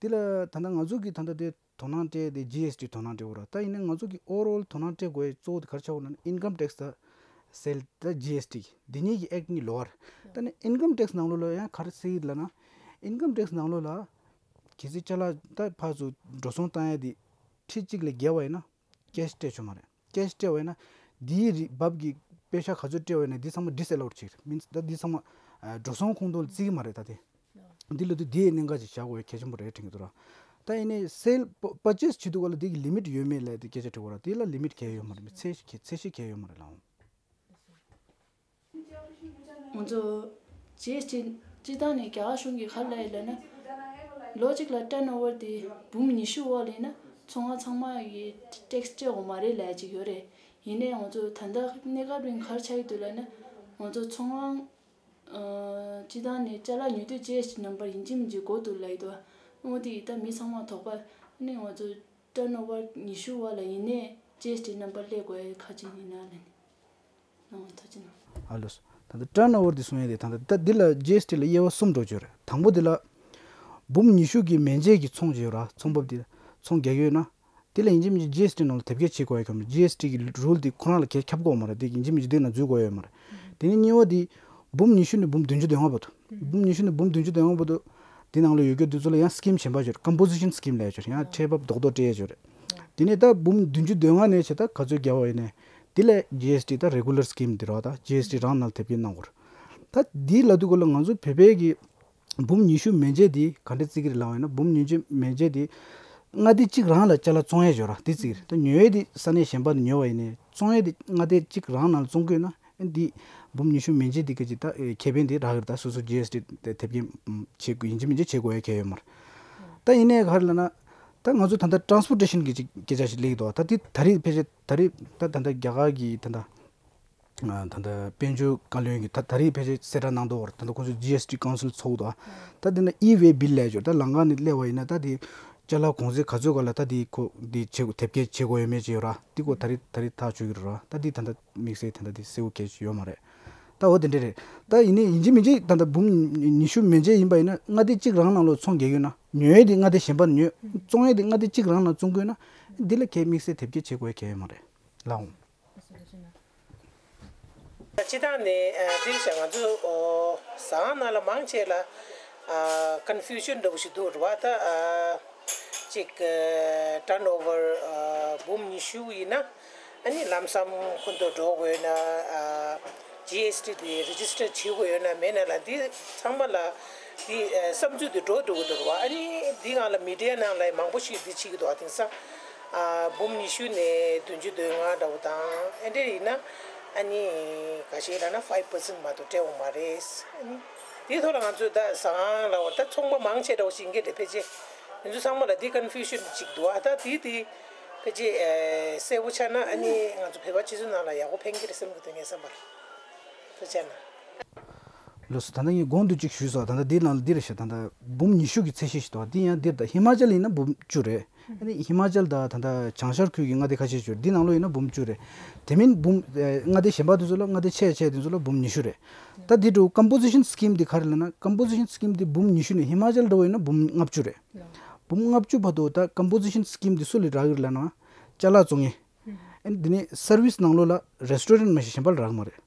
འདི་ལ་ད་ལྟ་ང་ཚོ་གི་ད་ལྟ་དེ་དོ་སྣང་སྤྲད་དེ་ཇི་ཨེས་ཊི་དོ་སྣང་སྤྲད་དགོས་ར། ད་ཡིན་ན་ང་ཚོ་གི་ཨོ་ཝར་ཨོལ་དོ་སྣང་སྤྲད་དགོས་ཡས་གཙོ་བོ་དེ་ག་རེ་ཆགས་ཡོད་ན་ཨིན་ཀམ་ཊེག་སི་དང་སེལ་ད་ཇི་ཨེས་ཊི་འདི་གཉིས་ཀྱི་ཨེག་གཉིས་ལོགས་རེད། ད་ནི་ཨིན་ཀམ་ཊེག་སི་ནང་ལོགས་ལ་ཡང་ག་རེ་གསལ་ཡོད་ལབ་ན། ཨིན་ཀམ་ཊེག་སི་ནང་ལོགས་ལ་གལ་སྲིད་ཅ་ལག་ད་ཕར་ཚུར་འགྲོ་སོང་བཏང་ཡས་དེ་ཁྲི་གཅིག་ལས་བརྒལ་བ་ཡིན་ན་ཀེཤ་སྤྲད་ཆོག་མ་རེད། ཀེཤ་སྤྲད་པ་ཡིན་ན་འདིའི་རིགས་བབ་ཀྱི་པེ་ཤ་ག་ཚོད་སྤྲད་པ་ཡིན་ན་འདི་ཚང་མ་ཌི་སེ་ལའུཌ་བྱེད་ཀྱི་རེད། མིན་ད་འདི་ཚང་མ་ཨ་འགྲོ་སོང་ཁོངས་གཏོགས་ལ་བརྩི་གི་མ་རེད། ད་དེ་འདི་ལ་དུ་དེའི་གནད་འགག་ཅིག་བཞག་དགོས་ཡ་གལ་ཆེན་པོ་རེད་དྲན་གྱི་འདུག་ར། ད་ཡིན་ནའི་སེལ་པར་ཆེ་སི་བྱེད་དུས་སྐབས་ལ་དེ་གི་ལི་མིཊ་ཡོད་མེད་ལབ་དེ་སྐད་ཆ་དྲི་བ་ར། དེ་ལ་ལི་མིཊ་གང་ཡང་ཡོད་མ་རེད། ཚད་གཞི་ཚད་གཞི་གང་ཡང་ཡོད་མ་རེད་ལགས། ང་ཚོ་རྗེས་ཀྱི་སྤྱི་བཏང་ནས་རྒྱ་གར་གཞུང་གིས་ག་རེ་ལབ་ཡོད་ལབ་ན། ལོ་གཅིག་ལ་ཊརན་ཨོ་ཝར་དེ་འབུམ་ཉི་ཤུ་འོག་ལ་ཡིན་ན་ ཚོང་ཁང་ཚང་མ་ཡི་ཊེག་སི་སྤྲད་དགོས་མ་རེད་ལབ་ཅིག་ཡོད་རེད། ཡིན་ནའི་ང་ཚོ་ད་ལྟ་གནས་སྐབས་རིང་ག་རེ་ཆགས་ཀྱི་འདུག་ལབ་ན། ང་ཚོ་ཚོང་ཁང་ཨ་སྤྱི་བཏང་ནས་ཅ་ལག་ཉོ་དུས་ཇི་ཨེས་ཊི་ནམ་བར་ཡིན་གཅིག་མིན་གཅིག་དགོས་འདུག་ལབ་ཀྱི་འདུག་འོ་དེ་ཡིས་ད་མི་ཚང་མ་དོགས་པ། ཨ་ནི་ང་ཚོ་ཊར་ན་ཨོ་ཝར་ཉི་ཤུ་བར་ལ་ཡིན་ནའི་ཇི་ཨེས་ཊི་ནམ་བར་སླེབས་དགོས་ཡ་ག་ཅིག་ཡིན་ན་ལབ་ནས། ཨང་། ཐུགས་རྗེ་གནང་། ཨ་ལོས། ད་ལྟ་ཊར་ན་ཨོ་ཝར་འདི་གསུང་ཡས་དེ། ད་ལྟ་ད་འདི་ལ་ཇི་ཨེས་ཊི་ལ་དབྱེ་བ་གསུམ་འགྲོ་གི་ཡོད་རེད། དང་པོ་འདི་ལ་འབུམ་ཉི་ཤུ་གི་མན་ཆད་ཀྱི་ཚོང་ཅིག་ཡོད་ར། ཚོང་འབབ་འདི་ཚོང་རྒྱག་གི་ཡོད་ན། འདི་ལ་ཡིན་གཅིག་མིན་གཅིག་ཇི་ཨེས་ཊི་ནང་ལ་དེབ་སྐྱེལ་བྱེད་དགོས་ཡ་ཁྱོད་མ་རེད། ཇི་ཨེས་ཊི་གི་རུལ་འདི་ཁོ་རང་ལ་གས་ཁྱབ་དགོས་མ་རེད། འདི་ཡིན་གཅིག་མིན་གཅིག་འདི་ནང་འཛུལ་དགོས་ཡོད་མ་རེད། དེ་ནས་གཉིས་པ་འདི་འབུམ་ཉི་ཤུ་ནས་འབུམ་བདུན་ཅུ་དོན་ལྔ་བར་དུ། འབུམ་ཉི་ཤུ་ནས་འབུམ་བདུན་ཅུ་དོན་ལྔ་བར་དུ། འདི་ནང་ལ་ཡོད་རྒྱུ་འདི་ཚོ་ལ་ཡང་སི་ཀིམ་གཞན་པ་ཅིག་ཡོད་རེད། ཀམ་པོ་ཟི་ཤན་སི་ཀིམ་ལབ་ཡ་ཅིག་ཡོད་རེད། ཡང་ཁྲལ་འབབ་རྡོག་རྡོག་སྤྲད་ཡ་ཅིག་ཡོད་རེད། དེ་ནས་ད་འབུམ་བདུན་ཅུ་དོན་ལྔ་ནས་བྱས་ད་ག་ཚོད་བརྒྱབ་པ་ཡིན་ནའི་དེ་ལ་ཇི་ཨེས་ཊི་ད་རེ་གུ་ལར་སི་ཀིམ་འདི་རེད་བ། ད་ཇི་ཨེས་ཊི་རང་ནང་ལ་དེབ་སྐྱེལ་གནང་དགོས་རེད། ད་འདི་ལབ་དུས་སྐབས་ལ་ང་ཚོ་བོད་པའི་གི་འབུམ་ཉི་ཤུ་མན་ཆད་འདི་ག་འདྲ་བརྩི་གི་རེད་ལབ་པ་ཡིན་ན། འབུམ་ཉི་ཤུ་མན་ཆད་འདི་མངའ་སྡེ་གཅིག་རང་ལ་ཅ་ལག་བཙོང་ཡས་ཡོད་ར། འདི་བརྩི་གི་རེད། ད་ཉོ་ཡས་འདི་ས་གནས་གཞན་པ་ནས་ཉོས་པ་ཡིན་ནའི་བཙོང་ཡས་འདི་མངའ་སྡེ་གཅིག་རང་ནང་ལ་བཙོང་དགོས་ན། འདི་འབུམ་ཉི་ཤུ་མན་ཆད་འདི་ག་ཅིག་ད་ཨེ་ཁེ་ཕན་འདི་རག་གི་རེད། ད་སོ་སོ་ཇི་ཨེས་ཊི་དེ་དེབ་སྐྱེལ་བྱེད་དགོས་ཡིན་གཅིག་མིན་གཅིག་བྱེད་དགོས་ཡ་གལ་ཡོད་མ་རེད། ད་ཡིན་ནའི་ག་རེ་ལབ་ན། ད་ང་ཚོ་ད་ལྟ་ཊ་རན་སི་པོར་ཊེ་ཤན་གྱི་ཅིག་སྐད་ཆ་ཞིག་སླེབས་ཀྱི་འདུག་ད་འདི་ད་རེས་ཕལ་ཆེར་ད་རེས་ད་ད་ལྟ་རྒྱ་གར་གྱི་ད་ལྟ་ད་ལྟ་དཔལ་འབྱོར་བཀའ་བློན་གྱིས་ད་ད་རེས་ཕལ་ཆེར་གསལ་བསྒྲགས་གནང་འདུག་ད་ལྟ་ཁོང་ཚོ་ཇི་ཨེས་ཊི་ཀའུན་སིལ་ཚོགས་འདུག་ད་འདི་ན་ཨི་ཝེ་བིལ་ལབ་ཡ་ཅིག་ཡོད་རེད། ད་ལམ་ཁ་ནས་སླེབས་པ་ཡིན་ན་ད་དེ་ཅ་ལག་གོང་ཚད་ག་ཚོད་སྒང་ལ་ད་དེ་ཁོ་དེ་བྱེད་དགོས། དེབ་སྐྱེལ་བྱེད་དགོས་ཡོད་མེད་ཅིག་ཡོད་ར། དེ་ཁོ་ད་རེས་ད་རེས་ཐག་གཅོད་ཀྱི་རེད་ར། ད་དེ་ད་ལྟ་དམིགས་བསལ་ད་ལྟ་དེ་གསལ་པོ་གལ་ཆེ་ཡོད་མ་རེད། ད་འོ་དེ་འདྲ་རེད། ད་ཡིན་ནའི་ཡིན་གཅིག་མིན་གཅིག་ད་ལྟ་འབུམ་ཉི་ཤུ་མན་ཆད་ཡིན་པ་ཡིན་ན་མངའ་སྡེ་གཅིག་རང་ནང་ལ་ཚོང་རྒྱག་ཡོད་ན། ཉོ་ཡས་དེ་མངའ་སྡེ་གཞན་པ་ནས་ཉོས། བཙོང་ཡས་དེ་མངའ་སྡེ་གཅིག་རང་ནང་བཙོང་དགོས་ན། འདི་ལ་གལ་དམིགས་བསལ་དེབ་སྐྱེལ་བྱེད་དགོས་ཡ་གལ་ཡོད་མ་རེད་ལགས་འོང་། སྤྱི་བཏང་ནས་ཨ་འདིར་བྱས་ང་ཚོ་ཨོ་ཟ་ཁང་ནང་ལ་མང་ཆེ་ལ་ཨ་ཀོན་ཕིའུ་ཤན་འདྲ་བོ་ཞིག་འདུག་རེད་བ། ད་ཨ་ཅིག་ཨ་ཊརན་ཨོ་ཝར་ཨ་འབུམ་ཉི་ཤུ་ཡིན་ན་ཨ་ནི་ལམ་སམ་ཁོ་ཚོ་འགྲོ་དགོས་ན། ཨ་ཇི་ཨེས་ཊི་དེ་རེ་ཇི་སི་ཊར་བྱེད་དགོས་ཡོད་ན་མེད་ན་ལ་འདི་ཚང་མ་ལ་འདི་ཨ་བསམ་ཚུལ་དེ་འགྲོ་འགྲོ་གི་འདུག་རེད་བ། ཨ་ནི་འདི་སྒང་ལ་མི་ཌི་ཡ་ནང་ལ་མང་པོ་ཞིག་འདི་བྱེད་ཀྱི་འདུག་ཨ་དེང་སང་། ཨ་འབུམ་ཉི་ཤུ་ནས་བདུན་ཅུ་དོན་ལྔ་འདྲ་བོ་དང་ཨེ་འདྲ་ཡིན་ན་ཨ་ནི་ག་ཞིག་ལབ་ན་ཕའིབ་པར་སེན་མ་གཏོགས་སྤྲད་འོང་མ་རེད། ཨ་ནི་དེའི་ཐོག་ལ་ང་ཚོས་ད་ཟ་ཁང་ལ་འོ་ད་ཚོང་པ་མང་ཆེ་འདྲ་བོ་ཞིག་ཡིན་གྱི་རེད། ཕལ་ཆེར་ང་ཚོ་ཚང་མ་ལ་འདི་ཀོན་ཕིའུ་ཤན་ཅིག་འདུག་ཨ་ད་དེ་དེ་ཕལ་ཆེར་ཨེ་གསལ་པོ་ཆགས་ན་ཨ་ནི་ང་ཚོ་བོད་པ་སྤྱི་ཚོགས་ནང་ལ་ཡག་པོ་ཕན་གྱི་རེད་བསམ་གྱི་འདུག་ངའི་བསམ་པར། ཐུགས་རྗེ་གནང་། ལགས་སོ། ད་ལྟ་ངས་གོང་དུ་གཅིག་ཞུས་སོང་། ད་ལྟ་འདི་ནང་ལ་འདི་རེད་ཤག་ད་ལྟ་འབུམ་ཉི་ཤུ་གི་ཚད་གཞི་ཞིག་འདུག་འདི་ཡང་འདིར་ད་ཧི་མ་ཅལ་ཡིན་ན་འབུམ་བཅུ་རེད། ཨ་ནི་ཧི་མ་ཅལ་དང་ད་ལྟ་བྱང་ཤར་ཁུལ་གྱི་མངའ་སྡེ་ཁ་ཤས་ཤིག་ཡོད་རེད། འདི་ནང་ལོགས་ཡིན་ན་འབུམ་བཅུ་རེད། དེ་མིན་འབུམ་ཨེ་མངའ་སྡེ་གཞན་པ་དེ་ཚོ་ལ་མངའ་སྡེ་ཆེ་ཆེ་དེ་ཚོ་ལ་འབུམ་ཉི་ཤུ་རེད། ད་འདི་འདྲ་བོ་ཀམ་པོ་ཟི་ཤན་སི་ཀིམ་འདི་ག་རེ་ལབ་ན། ཀམ་པོ་ཟི་ཤན་སི་ཀིམ་འདི་འབུམ་ཉི་ཤུ་ནས་ཧི་མ་ཅལ་འདྲ་བོ་ཡིན་ན་འབུམ་ལྔ་བཅུ་རེད། འབུམ་ལྔ་བཅུ་བར་དུ་ད་ཀམ་པོ་ཟི་ཤན་སི་ཀིམ་འདི་སུ་ལ་རག་གི་རེད་ལབ་ན། ཅ་ལག་བཙོང་མཁན། ཨ་ནི་འདི་ནས་སར་བིས་ནང་ལོགས་ལ་རེ་སི་ཊོ་རན་མ་གཏོགས་གཞན་པ་ལ་རག་གི་མ་རེད།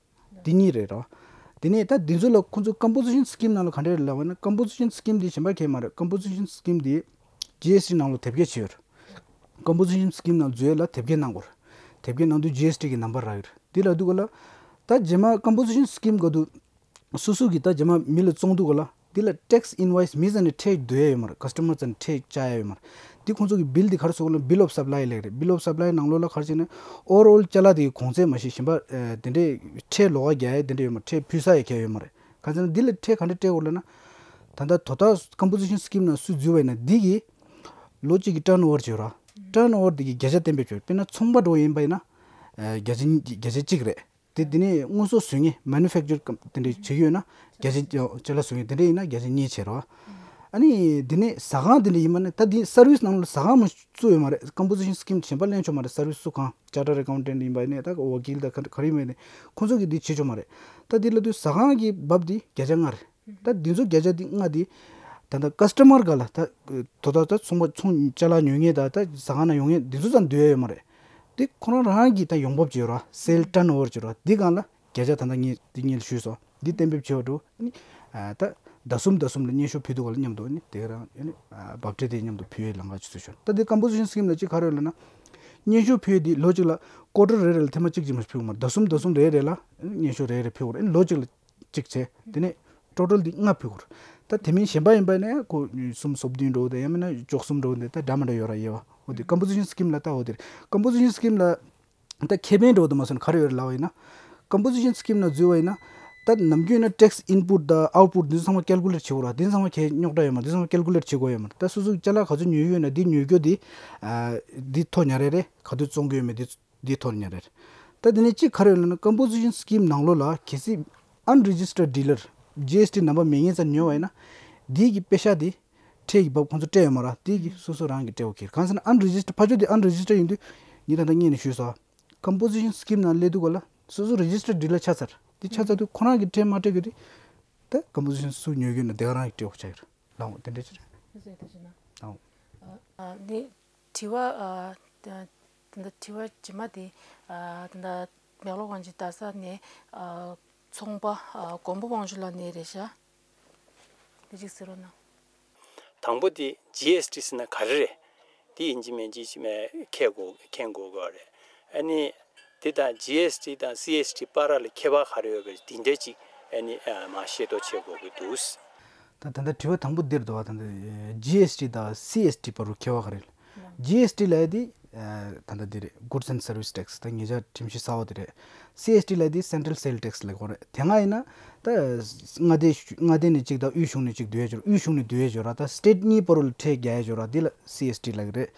འདི་གཉིས་རེད་ར། དེ་ནས་ད་འདི་ཚོ་ལ་ཁོང་ཚོ་ཀམ་པོ་ཟི་ཤན་སི་ཀིམ་ནང་ལ་ག་འདྲ་རེད་ལབ་པ་ན། ཀམ་པོ་ཟི་ཤན་སི་ཀིམ་འདི་གཞན་པ་གང་ཡང་མ་རེད། ཀམ་པོ་ཟི་ཤན་སི་ཀིམ་འདི་ཇི་ཨེས་ཊི་ནང་ལ་དེབ་སྐྱེལ་བྱས་ཡོད་རེད། ཀམ་པོ་ཟི་ཤན་སི་ཀིམ་ནང་འཛུལ་ཡས་ལ་དེབ་སྐྱེལ་གནང་དགོས་རེད། དེབ་སྐྱེལ་གནང་དུས་ཇི་ཨེས་ཊི་གི་ནམ་བར་རག་གི་རེད། འདི་ལབ་དུས་ག་ལ། ད་རྗེས་མ་ཀམ་པོ་ཟི་ཤན་སི་ཀིམ་ག་དུས་སོ་སོ་གིས་ད་རྗེས་མ་མི་ལ་བཙོང་དུས་ག་ལ། འདི་ལ་ཊེག་སི་ཨིན་ཝོ་ཡིས་མི་རྩ་ནས་ཁྲལ་བསྡུ་ཡས་ཡོད་མ་རེད། ཀ་སི་ཊ་མར་རྩ་ནས་ཁྲལ་བཅག་ཡས་ཡོད་མ་རེད། འདི་ཁོང་ཚོ་གི་བིལ་འདི་ག་རེ་ཟེར་དགོས་ལབ་ན། བིལ་ཨོཕ་སབ་ལའི་ལབ་ཀྱི་རེད། བིལ་ཨོཕ་སབ་ལའི་ནང་ལོགས་ལ་ག་རེ་བྱས་ན། ཨོ་ཝར་ཨོལ་ཅ་ལག་དེ་གི་གོང་ཚད་མ་གཞི་གཞན་པ་ཨེ་དེ་འདྲས་ཁྲལ་ལོགས་ཀ་རྒྱག་ཡས་དེ་འདྲས་ཡོད་མ་རེད། ཁ་སང་འདི་ལ་ཁྲལ་ག་འདྲས་སྤྲད་དགོས་ལབ་ན། ད་ལྟ་དོ་བདག་ཀམ་པོ་ཟི་ཤན་སི་ཀིམ་ནང་སུ་འཛུལ་བ་ཡིན་ན་འདི་གི་ལོ་གཅིག་གི་ཊརན་ཨོ་ཝར་ཅིག་ཡོད་ར། ཊརན་ཨོ་ཝར་འདི་གི་བརྒྱ་ཆ་གཏན་འབེབས་བྱས། དཔེར་ན་ཚོང་པ་འདྲ་བོ་ཡིན་པ་ཡིན་ན་ཨེ་བརྒྱ་ཆ་གཉིས་བརྒྱ་ཆ་གཅིག་རེད། དེ་དེ་ནས་དངོས་ཟོག་བཟོ་མཁན་མེ་ནུ་ཕེག་ཅར་དེ་འདྲས་བྱེད་ཀྱི་ཡོད་ན་བརྒྱ་ཆ་ཅ་ལག་བཟོ་མཁན་དེ་འདྲས་ཡིན་ན་བརྒྱ་ཆ་གཉིས་བྱས་ར། ཨ་ནི་དེ་ནས་ཟ་ཁང་དེ་འདྲས་ཡིན་པ་ན། ད་དེ་སར་བིས་ནང་ལ་ཟ་ཁང་མ་བཙུགས་ཡོད་མ་རེད། ཀམ་པོ་ཟི་ཤན་སི་ཀིམ་གཞན་པ་ལེན་ཆོག་མ་རེད། སར་བིས་སུ་གང་ཅར་ཊར་ཨེ་ཀའུན་ཊན་ཊི་ཡིན་པ་ཡིན་ནའི་ད་ཝ་ཀིལ་དང་ག་རེ་ཡིན་པ་ཡིན་ནའི་ཁོང་ཚོ་གིས་འདི་བྱེད་ཆོག་མ་རེད། ད་འདི་ལབ་དུས་ཟ་ཁང་གི་འབབ་འདི་བརྒྱ་ཆ་ལྔ་རེད། ད་འདི་ཚོ་བརྒྱ་ཆ་འདི་ལྔ་འདི་ད་ལྟ་ཀ་སི་ཊ་མར་སྒང་ལ་ད་དོ་བདག་ད་ཚོང་པ་ཚོང་ཅ་ལག་ཉོ་མཁན་དང་ད་ཟ་ཁང་ནང་ཡོང་མཁན་འདི་ཚོ་ཙམ་བསྡུ་ཡས་ཡོད་མ་རེད། འདི་ཁོ་རང་རང་གི་ད་ཡོང་འབབ་ཅིག་ཡོད་ར། སེལ་ཊརན་ཨོ་ཝར་ཅིག་ཡོད་ར། འདི་སྒང་ལ་བརྒྱ་ཆ་ད་ལྟ་ངས་འདི་སྔོན་ལ་ཞུས་སོང་། འདི་གཏན་འབེབས་བྱས་པ་འདྲ་བོ་ཨ་ནི་ཨ་ད་ཟླ་གསུམ་ཟླ་གསུམ་ལ་སྙན་ཞུ་ཕུལ་དུས་ག་ལ་མཉམ་དུ་ཨ་ནི་དེ་རང་ཨ་ནི་ཨ་འབབ་ཁྲལ་དེ་མཉམ་དུ་ཕུལ་བའི་ལམ་ཁ་ཅིག་བཟོས་ཤོག་ད་འདི་ཀམ་པོ་ཟི་ཤན་སི་ཀིམ་ལ་ཅིག་ག་རེ་ཡོད་ལབ་ན། སྙན་ཞུ་ཕུལ་དེ་ལོ་གཅིག་ལ་ཀོ་ཊར་རེ་རེ་ལ་ཐེངས་མ་གཅིག་ཅིག་མ་ཕུལ་དགོས་མ་རེད། ཟླ་གསུམ་ཟླ་གསུམ་རེ་རེ་ལ་སྙན་ཞུ་རེ་རེ་ཕུལ་དགོས་རེད། ཨ་ནི་ལོ་གཅིག་ལ་གཅིག་བྱས། དེ་ནས་ཊོ་ཊལ་འདི་ལྔ་ཕུལ་དགོས་རེད། ད་དེ་མིན་གཞན་པ་ཡིན་པ་ནས་ཁོ་གསུམ་སོ་བདུན་འགྲོ་དེ་ཡང་མིན་ན་བཅུ་གསུམ་འགྲོ་དེ་ད་འདྲ་མི་འདྲ་ཡོད་ར། དབྱེ་བ་འོ་དེ་ཀམ་པོ་ཟི་ཤན་སི་ཀིམ་ལ་ད་འོ་དེ་རེད། ཀམ་པོ་ཟི་ཤན་སི་ཀིམ་ལ་ད་ཁེ་ཕན་འདྲ་བོ་དེ་མ་སོང་ག་རེ་ཡོད་རེད་ལབ་པ་ཡིན་ན། ཀམ་པོ་ཟི་ཤན་སི་ཀིམ་ནང་འཛུལ་བ་ཡིན་ན། ད་ནམ་རྒྱུན་ན་tax input་དང་output་འདི་ཚོ་ཚང་མ་calculate་བྱེད་དགོས་ར། འདི་ཚང་མ་ཁྱེད་རྙོག་དྲ་ཡོད་མ་རེད། འདི་ཚང་མ་calculate་བྱེད་དགོས་ཡོད་མ་རེད། ད་སོ་སོ་ཅ་ལག་ག་ཚོད་ཉོས་ཡོད་ན་འདི་ཉོ་རྒྱུ་འདི་ཨ་འདི་ཐོ་ཉར་རེ་རེད། ག་དུས་བཙོང་གི་ཡོད་མེད་འདི་འདི་ཐོ་ཉར་རེ་རེད། ད་འདི་ནས་གཅིག་ག་རེ་ཡོད་ལབ་ན་composition scheme་ནང་ལོགས་ལ་གལ་སྲིད་unregistered dealer G S T་ནམ་བར་མེད་མཁན་ཙམ་ཉོས་པ་ཡིན་ན་འདི་གི་པེ་ཤ་འདི་ཁྲལ་གྱི་བབ་ཁོང་ཚོ་སྤྲད་ཡོད་མ་རེད། འདི་གི་སོ་སོ་རང་གི་སྤྲད་དགོས་ཀྱི་རེད། གང་ཟེར་ན་unregistered་ཕར་ཕྱོགས་འདི་unregistered་ཡིན་དུས་ངས་ད་ལྟ་སྔོན་ནས་ཞུས་སོང་། Composition scheme་ནང་སླེབས་དུས་ག་ལ་སོ་སོ་registered dealer་ཆགས་ཚར། འདི་ཆགས་ཚར་དུས་ཁོ་རང་གི་ཁྲལ་མ་སྤྲད་གི་རེད། ད་composition་སུ་ཉོ་གི་ཡོད་ན་དེ་ག་རང་གི་སྤྲད་དགོས་ཆགས་ཀྱི་རེད། ལའོ་དེ་འདྲ་ཅིག་རེད། ཨ་ནི་དྲི་བ་ཨ་ད་ད་དྲི་བ་རྗེས་མ་དེ་ཨ་ད་མེག་ལོར་དབང་ཕྱུག་རྡ་ས་ནས་ཨ་ཚོང་པ་ཨ་མགོན་པོ་དབང་ཕྱུག་ལགས་ནས་རེད་ཤག་དེ་གཅིག་གཟིགས་རོགས་གནང་། དང་པོ་དེ་G S T་ཟེར་ན་ག་རེ་རེད། དེ་ཡིན་གཅིག་མིན་གཅིག་མཁྱེན་དགོས་མཁྱེན་དགོས་དགོས་རེད། ཨ་ནི་དེ་དང་G S T་དང་C S T་བར་ལ་ཁྱད་པར་ག་རེ་ཡོད་པ་དེ་འདྲ་ཅིག་ཨ་ནི་མར་ཤེས་རྟོགས་བྱེད་དགོས་ཀྱི་འདུག་ད་ད་ལྟ་དྲི་བ་དང་པོ་འདིར་འདུག་བ། ད་ལྟ་G S T་དང་C S T་བར་དུ་ཁྱད་པར་ག་རེ་རེད། G S T་ལབ་ཡ་དེ་ད་ལྟ་འདི་རེད། Goods and Service Tax་ད་ཉེ་ཆར་ཁྲིམས་གཞི་གསར་པ་དེ་རེད། C S T་ལབ་ཡ་དེ་Central Sales Tax་ལབ་ཀྱི་རེད། དེ་སྔ་ཡིན་ན་ད་མངའ་སྡེ་མངའ་སྡེ་ནས་གཅིག་དང་དབུས་གཞུང་ནས་གཅིག་བསྡུ་ཡ་ཅིག་ཡོད་རེད། དབུས་གཞུང་ནས་བསྡུ་ཡ་ཅིག་ཡོད་རེད། ད་state་གཉིས་བར་དུ་ཁྲལ་རྒྱག་ཡ་ཅིག་ཡོད་རེད། དེ་ལ་C S T་ལབ་ཀྱི་རེད།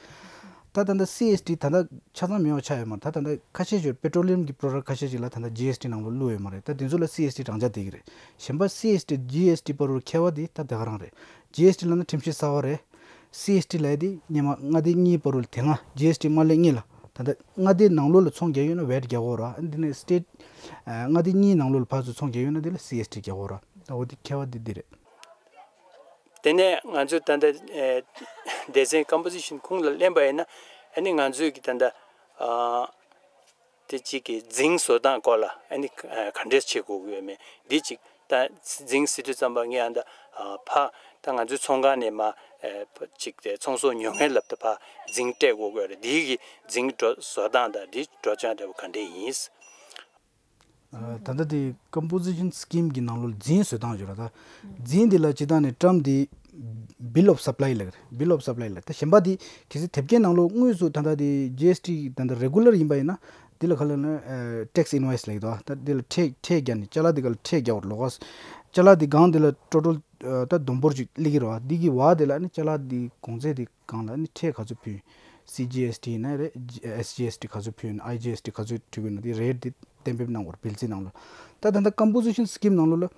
ད་ད་ལྟ་C S T་ད་ལྟ་ཆ་ཚང་མེད་པ་ཆགས་ཡོད་མ་རེད། ད་ད་ལྟ་ཁ་ཤས་ཤིག་petroleum་གྱི་product་ཁ་ཤས་ཤིག་ལ་ད་ལྟ་G S T་ནང་ལོགས་བླུགས་ཡོད་མ་རེད། ད་དེ་ཚོ་ལ་C S T་བགྲང་བྱ་བསྡད་ཀྱི་རེད། གཞན་པ་C S T་G S T་བར་དུ་ཁྱད་པར་དེ་ད་དེ་ག་རང་རེད། G S T་ལབ་ན་ཁྲིམས་གཞི་གསར་པ་རེད། C S T་ལབ་ཡ་དེ་སྔོན་མ་མངའ་སྡེ་གཉིས་བར་དུ་དེ་སྔ་G S T་མ་སླེབས་སྔོན་ལ་ད་ལྟ་མངའ་སྡེ་ནང་ལོགས་ལ་ཚོང་རྒྱག་ཡོད་ན་vat་རྒྱག་དགོས་རེད། འདི་ནས་state་མངའ་སྡེ་གཉིས་ནང་ལོགས་ལ་ཕར་ཚུར་ཚོང་རྒྱག་ཡོད་ན་དེ་ལ་C S T་རྒྱག་དགོས་རེད། ད་འོ་དེ་ཁྱད་པར་དེ་འདི་རེད། དེ་ནས་ང་ཚོས་ད་ལྟ་ཨེ་སྡེ་ཚན་composition་ཁུངས་ལ་ལེན་པ་ཡིན་ན་ཨ་ནི་ང་ཚོས་ཀྱི་ད་ལྟ་ཨ་དེ་གཅིག་གི་རྫིང་བཟོ་སྟངས་སྐོར་ལ་ཨ་ནི་ཨ་ག་འདྲས་བྱེད་དགོས་ཀྱི་ཡོད་མེད་འདི་གཅིག་ད་རྫིང་ཟེར་དུས་ཙམ་པ་ངས་ཨ་ད་ཨ་ཕ་ད་ང་ཚོའི་ཚོང་ཁང་ནས་མ་ཨེ་ཕ་གཅིག་དེ་ཚོང་ཟོག་ཉོ་མཁན་ལབ་ད་ཕ་རྫིང་སྤྲད་དགོས་ཀྱི་ཡོད་རེད། འདི་གི་རྫིང་འགྲོ་བཟོ་སྟངས་དང་འདི་འགྲོ་སྟངས་འདྲ་པོ་ག་འདྲས་ཡིན། ཨ་ད་ལྟ་དེ་composition scheme་གི་ནང་ལོགས་རྫིང་བཟོ་སྟངས་ཡོད་ར། ད་རྫིང་འདི་ལ་སྤྱིར་བཏང་ནས་term་དེ་bill of supply་ལབ་རེད། bill of supply་ལབ། ད་གཞན་པ་དེ་གལ་སྲིད་དེབ་སྐྱེལ་ནང་ལོགས་དངོས་སུ་ད་ལྟ་དེ་G S T་ད་ལྟ་regular་ཡིན་པ་ཡིན་ན་འདི་ལ་ག་ལབ་ན་ཨ་tax invoice་ལབ་ཀྱི་འདུག་ད་འདི་ལ་ཁྲལ་ཁྲལ་རྒྱག་ནས་ཅ་ལག་འདི་ག་ལ་ཁྲལ་རྒྱག་དགོས་རེད། ལོགས་ཀ་ཅ་ལག་འདི་སྒང་འདི་ལ་total་ཨ་ད་བསྡོམས་འབོར་ཅིག་སླེབས་ཀྱི་རེད་བ། འདི་གི་བར་དེ་ལ་ནི་ཅ་ལག་འདི་གོང་ཚད་འདི་སྒང་ལ་ནི་ཁྲལ་ག་ཚོད་ཕུལ། C G S T་ཡིན་ན་རེད། S G S T་ག་ཚོད་ཕུལ་ཡིན། I G S T་ག་ཚོད་ཕུལ་གྱི་ཡིན་ན་དེ་rate་འདི་གཏན་འབེབས་གནང་དགོས་རེད། bill་རྩིས་ནང་ལ། ད་ད་ལྟ་composition scheme་ནང་ལོགས་ལ་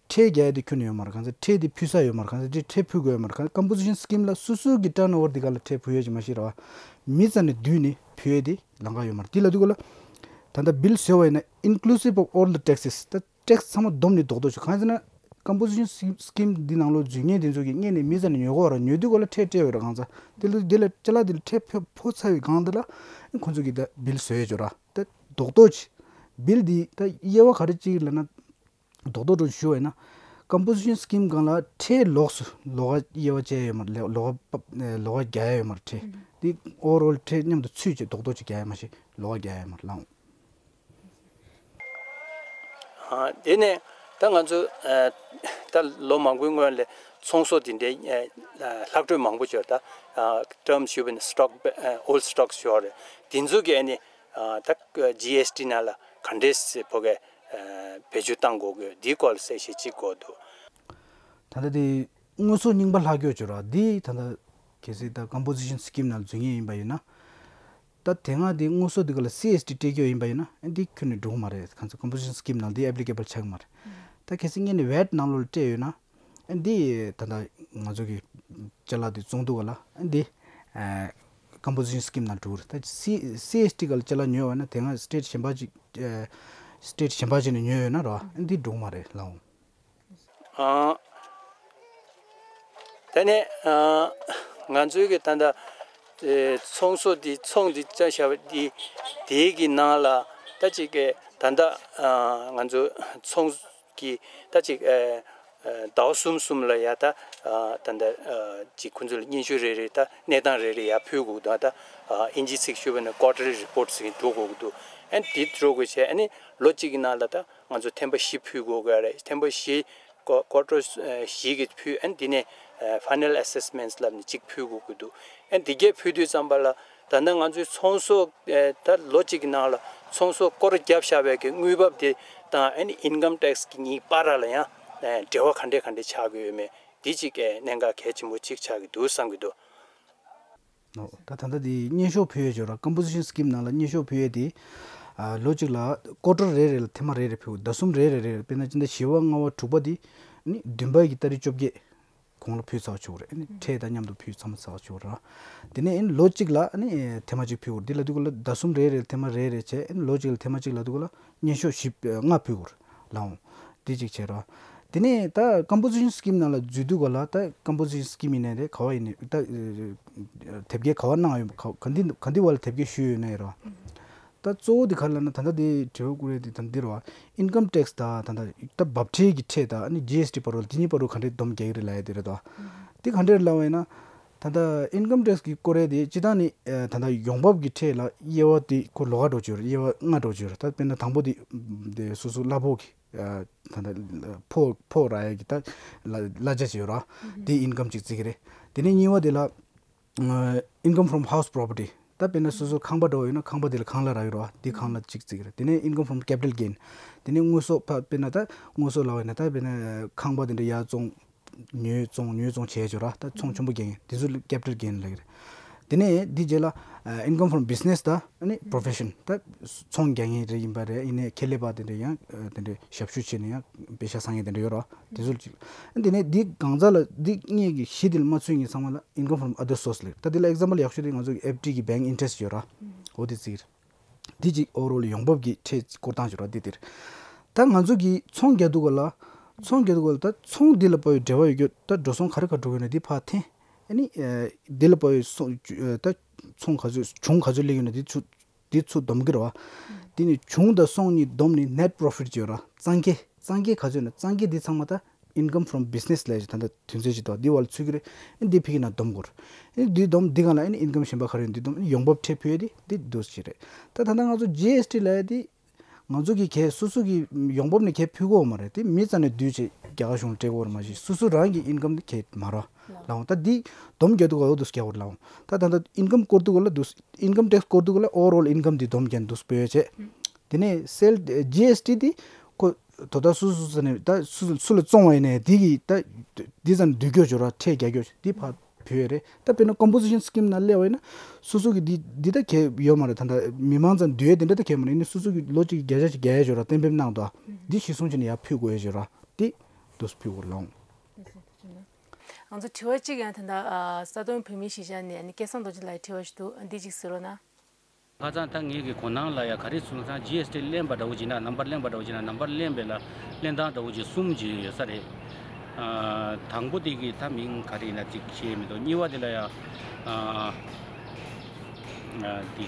ཁྲལ་རྒྱག་ཡ་དེ་ཁྱོན་ནས་ཡོད་མ་རེད། གང་ཟེར་ཁྲལ་དེ་ཕུལ་ས་ཡོད་མ་རེད། གང་ཟེར་ཁྲལ་ཕུལ་དགོས་ཡོད་མ་རེད། གང་composition scheme་ལ་སོ་སོ་གི་turnover་འདི་ག་ལ་ཁྲལ་ཕུལ་ཡོད་ཅིག་མ་ཤེས་རེད་བ། མི་རྩ་ནས་བསྡུས་ནས་ཕུལ་ཡ་དེ་ལམ་ཁ་ཡོད་མ་རེད། དེ་ལ་དུས་ག་ལ་ད་ལྟ་bill་བཟོས་པ་ཡིན་ན་inclusive of all the taxes། ད་tax་ཚང་མ་བསྡོམས་ནས་རྡོག་རྡོག་ཅིག་གང་ཟེར་ན་composition scheme་འདི་ནང་ལོགས་འཛུལ་མཁན་དེ་ཚོ་གིས་སྔོན་ནས་མི་རྩ་ནས་ཉོ་གི་ཡོད་རེད། ཉོ་དུས་ག་ལ་ཁྲལ་སྤྲད་ཡོད་རེད། གང་ཟེར་དེ་ལ་དེ་ལ་ཅ་ལག་དེ་ལ་ཁྲལ་ཕོག་ཕོག་ཚར་བའི་སྒང་དེ་ལ་ཁོང་ཚོ་གིས་ད་bill་བཟོས་ཡོད་ཅོག་ར། ད་རྡོག་རྡོག་ཅིག bill་འདི་ད་དབྱེ་བ་ག་རེ་གཅིག་ལབ་ན་རྡོག་རྡོག་ཅིག་ཞུ་བ་ཡིན་ན་composition scheme་སྒང་ལ་ཁྲལ་ལོགས་སུ་ལོགས་ཀ་དབྱེ་བ་བཅད་ཡོད་མ་རེད། ལོགས་ཀ་ལོགས་ཀ་རྒྱག་ཡ་ཡོད་མ་རེད། ཁྲལ་འདི་overall་ཁྲལ་མཉམ་དུ་ཚུད་ཅིག་རྡོག་རྡོག་ཅིག་རྒྱག་ཡ་མ་གཏོགས་ལོགས་ཀ་རྒྱག་ཡ་ཡོད་མ་རེད། ལགས་འོང་། ཨ་དེ་ནས་ད་ང་ཚོ་ཨ་ད་ལོ་མང་པོའི་སྔོན་ལ་ཚོང་ཟོག་དེ་འདྲའི་ཨ་ལྷག་འཕྲོས་མང་པོ་ཅིག་ད་ཨ་term་ཞུས་པ་ཡིན་ན་stock ཨ་old stocks་ཅིག་ཡོད་རེད། དེ་ཚོ་གི་ཨ་ནི་ཨ་ད་G S T་ནང་ལ་ག་འདྲས་ཕོ་གས་ཨ་བེད་སྤྱོད་བཏང་དགོས་ཀྱི་འདིའི་སྐོར་ལ་གསལ་བཤད་ཅིག་དགོས་འདུག་ད་ལྟ་དེ་དངོས་ཟོག་རྙིང་པ་ལྷག་སྐྱོ་ཅིག་ཡོད་རེད་བ། འདི་ད་ལྟ་གལ་སྲིད་ད་composition scheme་ནང་འཛུལ་མཁན་ཡིན་པ་ཡིན་ན། ད་དེ་སྔ་དེ་དངོས་ཟོག་དེ་ག་ལ་C S T་སྤྲད་རྒྱུ་ཡིན་པ་ཡིན་ན་ཨ་འདི་ཁྱོན་ནས་འགྲོ་གི་མ་རེད། གང་ཟེར་composition scheme་ནང་འདི་applicable་ཆགས་ཀྱི་མ་རེད། ད་གལ་སྲིད་སྔོན་ནས་vat་ནང་ལོགས་ལ་སྤྲད་ཡོད་ན་ཨ་འདི་ད་ལྟ་ང་ཚོ་གི་ཅ་ལག་དེ་བཙོང་དུས་ག་ལ་ཨ་འདི་ཨ་composition scheme་ནང་འགྲོ་གི་རེད། ད་C- C S T་ག་ལ་ཅ་ལག་ཉོས་ཡོད་ན་དེ་སྔ་state་གཞན་པ་ཅིག་ཨ་state་གཞན་པ་ཅིག་ནས་ཉོས་ཡོད་ན་ར་ཨ་འདི་འགྲོ་གི་མ་རེད། ལགས་འོང་། ཨ། དེ་ནས་ཨ་ང་ཚོའི་གི་ད་ལྟ་ཨེ་ཚོང་ཟོག་འདི་ཚོང་འདི་བཅའ་བཞག་པ་འདི་དེའི་གི་ནང་ལ་ད་ཅིག་གི་ད་ལྟ་ཨ་ང་ཚོ་ཚོང་གི་ད་ཅིག་ཨེ་ཨེ་ཟླ་བ་གསུམ་གསུམ་ལ་ཡ་ད་ཨ་ད་ལྟ་ཨ་ཅིག་ཁོང་ཚོ་ལ་སྙན་ཞུ་རེ་རེ་ད་གནས་སྟངས་རེ་རེ་ཡ་ཕུལ་དགོས་འདུག་ད་ཨ་ཨིན་ཇིའི་ཚིག་ཞུས་པ་ན་quarterly report་ཟེར་གྱི་འགྲོ་དགོས་ཀྱི་འདུག་ཨ་ནི་དེ་འགྲོ་དགོས་བྱས་ཨ་ནི་ལོ་གཅིག་གི་ནང་ལ་ད་ང་ཚོ་ཐེམ་པ་བཞི་ཕུལ་དགོས་ཀྱི་རེད། ཐེམ་པ་བཞི་ཀོ་ཀོ་ཊར་ཨ་བཞི་གི་ཕུལ་ཨ་ནི་དེ་ནས་ཨ་final assessments་ལབ་ནས་གཅིག་ཕུལ་དགོས་ཀྱི་འདུག་ཨ་ནི་དེ་གས་ཕུལ་དུས་ཙམ་པ་ལ་ད་ལྟ་ང་ཚོའི་ཚོང་ཟོག་ཨ་ད་ལོ་གཅིག་གི་ནང་ལ་ཚོང་ཟོག་སྐོར་བརྒྱབ་བཞག་པའི་གི་དངུལ་འབབ་དེ་ དང་ཨ་ནི་ཨིན་ཀམ་ཊེག་སི་གི་གཉིས་བར་ལ་ཡང་གྲོས་བ་ག་འདྲས་ག་འདྲས་ཆགས་ཀྱི་ཡོད་མེད་འདི་གཅིག་གནད་འགག་གལ་ཆེན་པོ་གཅིག་ཆགས་ཀྱི་འདུག་བསམ་གྱི་འདུག། ཨོ། ད་ད་ལྟ་དེ་སྙན་ཞུ་ཕུལ་ཡས་ཅིག་ཡོད་ར། ཀམ་པོ་ཟི་ཤན་སི་ཀིམ་ནང་ལ་སྙན་ཞུ་ཕུལ་ཡས་དེ། ཨ། ལོ་གཅིག་ལ་ཀོ་ཊར་རེ་རེ་ལ་ཐེངས་མ་རེ་རེ་ཕུལ། ཟླ་གསུམ་རེ་རེ་རེ་རེ། དཔེར་ན་སྤྱི་ཟླ་བཞི་པ་ལྔ་པ་དྲུག་པ་དེ་ནི་བདུན་པ་གི་ཏ་རིག་བཅོ་བརྒྱད་གོང་ལ་ཕུལ་ཚར་ཆོག་རེད། ཨ་ནི་ཁྲལ་དང་མཉམ་དུ་ཕུལ་ཚང་མ་ཚར་ཆོག་ར། དེ་ནས་ཨ་ནི་ལོ་གཅིག་ལ་ཨ་ནི་ཐེངས་མ་གཅིག་ཕུལ་དགོས་རེད། དེ་ལ་དུས་ག་ལ་ཟླ་གསུམ་རེ་རེ་ལ་ཐེངས་མ་རེ་རེ་བྱས། ཨ་ནི་ལོ་གཅིག་ལ་ཐེངས་མ་གཅིག་ལ་དུས་ག་ལ་སྙན་ཞུ་བཞི་ལྔ་ཕུལ་དགོས་རེད། ལགས་འོང་། དེ་གཅིག་བྱས་ར། དེ་ནས་ད་ཀམ་པོ་ཟི་ཤན་སི་ཀིམ་ནང་ལ་འཛུལ་དུས་ག་ལ། ད་ཀམ་པོ་ཟི་ཤན་སི་ཀིམ་ཡིན་ནའི་རེད། ག་བ་ཡིན་ནའི་ད་དེབ་སྐྱེལ་ག་བ་གནང་ཡོད། ག་ག་འདི་ག་འདི་བ་ལ་དེབ་སྐྱེལ་ཞུས་ཡོད་ནའི་ར། ད་གཙོ་བོ་དེ་ག་རེ་ལབ་ན། ད་ལྟ་དེ་དྲི་བ་བཀོད་ཡས་དེ་ད་འདི་རེད་བ། ཨིན་ཀམ་ཊེག་སི་དང་ད་ལྟ་ད་འབབ་ཁྲལ་གྱི་ཁྲལ་དང་ཨ་ནི་ཇི་ཨེས་ཊི་བར་དུ་དེ་གཉིས་བར་དུ་ག་འདྲས་སྡོམ་རྒྱག་གི་རེད་ལབ་ཡས་དེ་རེད་དོ། དེ་ག་འདྲས་ལབ་པ་ཡིན་ན། ད་ལྟ་ཨིན་ཀམ་ཊེག་སི་གི་སྐོར་རེད་དེ། སྤྱིར་བཏང་ནི་ཨ་ད་ལྟ་ཡོང་འབབ་ཀྱི་ཁྲལ་ལ་དབྱེ་བ་དེ་ཁོ་ལོགས་ཀ་འགྲོ་གི་ཡོད་རེད། དབྱེ་བ་ལྔ་འགྲོ་གི་ཡོད་རེད། ད་དཔེར་ན་དང་པོ་དེ་དེ་སོ་སོ་གླ་ཕོགས་ཀྱི་ཨ་ད་ལྟ་ཕོགས་ཕོགས་རག་ཡས་ཀྱི་ད་གླ་གླ་ཆ་ཅིག་ཡོད་ར། དེ་ཨིན་ཀམ་ཅིག་བརྩི་གི་རེད། དེ་ནས་གཉིས་པ་དེ་ལ། ཨ། Income from house property། ད་དཔེར་ན་སོ་སོ་ཁང་པ་འདྲ་བོ་ཡོད་ན་ཁང་པ་དེ་ལ་ཁང་གླ་རག་གི་རེད་བ། དེ་ཁང་གླ་གཅིག་བརྩི་གི་རེད། དེ་ནས་income from capital gain། དེ་ནས་དངོས་ཟོག་ཕ་དཔེར་ན་ད་དངོས་ཟོག་ལབ་པ་ཡིན་ན། ད་དཔེར་ན་ཁང་པ་དེ་འདྲ་ཡར་བཙོང་། ཉོས་བཙོང་ཉོས་བཙོང་བྱས་ཡོད་ར། ད་ཚོང་ཆེན་པོ་རྒྱག་མཁན་དེ་ཚོ་ལ་capital gain ལབ་ཀྱི་རེད། དེ་ནས་དེ་རྗེས་ལ་ཨ་income from business། ད་ཨ་ནི་profession། ད་ཚོང་རྒྱག་མཁན་རེ་ཡིན་པ་རེད། ཡིན་ནའི་ཁེ་ལས་པ་དེ་འདྲ་ཡང་དེ་འདྲ་ཞབས་ཞུ་བྱས་ནས་ཡང་པེ་ཤ་བསགས་མཁན་དེ་འདྲ་ཡོད་ར། དེ་ཚོ་ལ་གཅིག། དེ་ནས་འདི་གང་ཟག་ལ་འདི་གཉིས་ཀྱི་གཞི་དེ་ལ་མ་ཚུད་མཁན་ཚང་མ་ལ་income from other source ལབ། ད་འདི་ལ་example ཡག་ཤོས་དེ་ང་ཚོ་གི་ཨེཕ་ཌི་གི་bank interest ཡོད་ར། འོ་དེ་བརྩི་གི་རེད། འདི་གཅིག་overall ཡོང་འབབ་ཀྱི་ཁྲལ་སྐོར་སྟངས་ཤིག་ར། འདི་འདིར། ད་ང་ཚོ་གིས་ཚོང་རྒྱག་དུས་ག་ལ། ཚོང་རྒྱག་དུས་ག་ལ་ད་ཚོང་འདི་ལ་དཔག་པའི་འབྲེལ་བ་ཡོད་རྒྱུ། ད་འགྲོ་སོང་ག་རེ་ག་འགྲོ་གི་ཡོད་ན་འདི་ཕར་འཐེན། ཨ་ནི་ཨ་འདི་ལ་དཔག་པའི་སོང་ད་ཚོང་ག་ཚོད་གྱོང་ག་ཚོད་སླེབས་ཡོད་ན་འདི་ཚུར་འདི་ཚུར་སྡོམ་གྱི་རེད་བ། དེ་ནས་གྱོང་དང་སོང་གཉིས་བསྡོམས་ནས་net profit ཅེས་ཡོད་ར། གཙང་ཁེ། གཙང་ཁེ་ག་ཚོད་ཡིན་ན། གཙང་ཁེ་འདི་ཚང་མ་ད་income from business ལབ་ཡས་ད་ལྟ་དོན་ཚན་ཅིག་འདུག། འདི་བར་ཚུད་ཀྱི་རེད། འདི་ཕ་གི་ནང་སྡོམ་དགོས་རེད། འདི་སྡོམ། འདི་སྒང་ལ་ཨ་ནི་income གཞན་པ་ག་རེ་ཡོད་འདི་སྡོམ། ཡོང་འབབ་ཁྲལ་ཕུལ་ཡས་དེ་འདི་འདུག་ཅིག་རེད། ད་ད་ལྟ་ང་ཚོ་ཇི་ཨེས་ཊི་ལབ་ཡས་དེ་ང་ཚོ་གིས་གས་སོ་སོ་གི་ཡོང་འབབ་ནས་གས་ཕུལ་གྱི་ཡོད་མ་རེད། དེ་མི་རྩ་ནས་བསྡུས་བྱས་རྒྱ་གར་གཞུང་ལ་སྤྲད་ཀྱི་ཡོད་རེད། མ་གཞི་སོ་སོ་རང་གི་income དེ་གས་མ་རེད། ལགས་འོང་། ད་འདི་སྡོམ་རྒྱག་དུས་ག་ལ་འདུག་རྒྱག་དགོས་རེད། ལགས་འོང་། ད་ད་ལྟ་income སྐོར་དུས་ག་ལ་འདུག། income tax སྐོར་དུས་ག་ལ་overall income འདི་སྡོམ་རྒྱག་འདུག་སྤོས་བྱས། དེ་ནས་sale ཇི་ཨེས་ཊི་འདི་ཁོ་དོ་ད་སུ་སུ་ས་ནས་ད་སུ་སུ་ལ་བཙོང་བ་ཡིན་ནའི་འདི་གི་ད་འདི་ཙམ་བསྡུ་རྒྱུ་ཅིག་ཡོད་ར། ཁྲལ་རྒྱག་རྒྱུ་འདི་ཕར་བུད་ཡོད་རེད། ད་དཔེར་ན་composition scheme ནང་སླེབས་པ་ཡིན་ན་སོ་སོ་གི་འདི་འདི་ད་གས་ཡོད་མ་རེད། ད་ད་མི་མང་ཙམ་བསྡུས་ཡས་དེ་འདྲ་ད་གས་མ་རེད། ཡིན་ནའི་སོ་སོ་གི་ལོ་གཅིག་གི་བརྒྱ་ཆ་ཅིག་རྒྱག་ཡས་ཅིག་ཡོད་ར། གཏན་འབེབས་གནང་འདུག། འདི་གཞི་བཟུང་བྱས་ནས་ཡར་ཕུལ་དགོས་ཡས་ཅིག་ཡོད་ར། འདི་འདུག་སེ་ཕུལ་དགོས་རེད། ལགས་འོང་། ང་ཚོ་དྲི་བ་གཅིག་ཡང་ད་ལྟ་ས་སྟོང་བོད་མིའི་གཞིས་ཆགས་ནས་ཨ་ནི་སྐལ་བཟང་རྡོ་རྗེ་ལགས་ཀྱི་དྲི་བ་ཞིག་འདུག། འདི་གཅིག་གཟིགས་རོགས་གནང་། ཁ་སང་ད་ངེད་ཀྱི་གོ་ནང་ལ་ཡ་ག་རེ་གསུངས་སོང་། ཇི་ཨེས་ཊི་ལེན་པ་འདྲ་བོ་བྱས་ན། ནམ་བར་ལེན་པ་འདྲ་བོ་བྱས་ན། ནམ་བར་ལེན་པའི་ལ་ལེན་སྟངས་འདྲ་བོ་ཅིག་གསུམ་ཅིག་ཡོད་ས་རེད། ཨ། དང་པོ་དེ་གི་ད་མིང་ག་རེ་ཡིན་ན་ཅིག་ཤེས་མི་འདུག། གཉིས་པ་དེ་ལ་ཡ་ཨ་ཨ་དེ་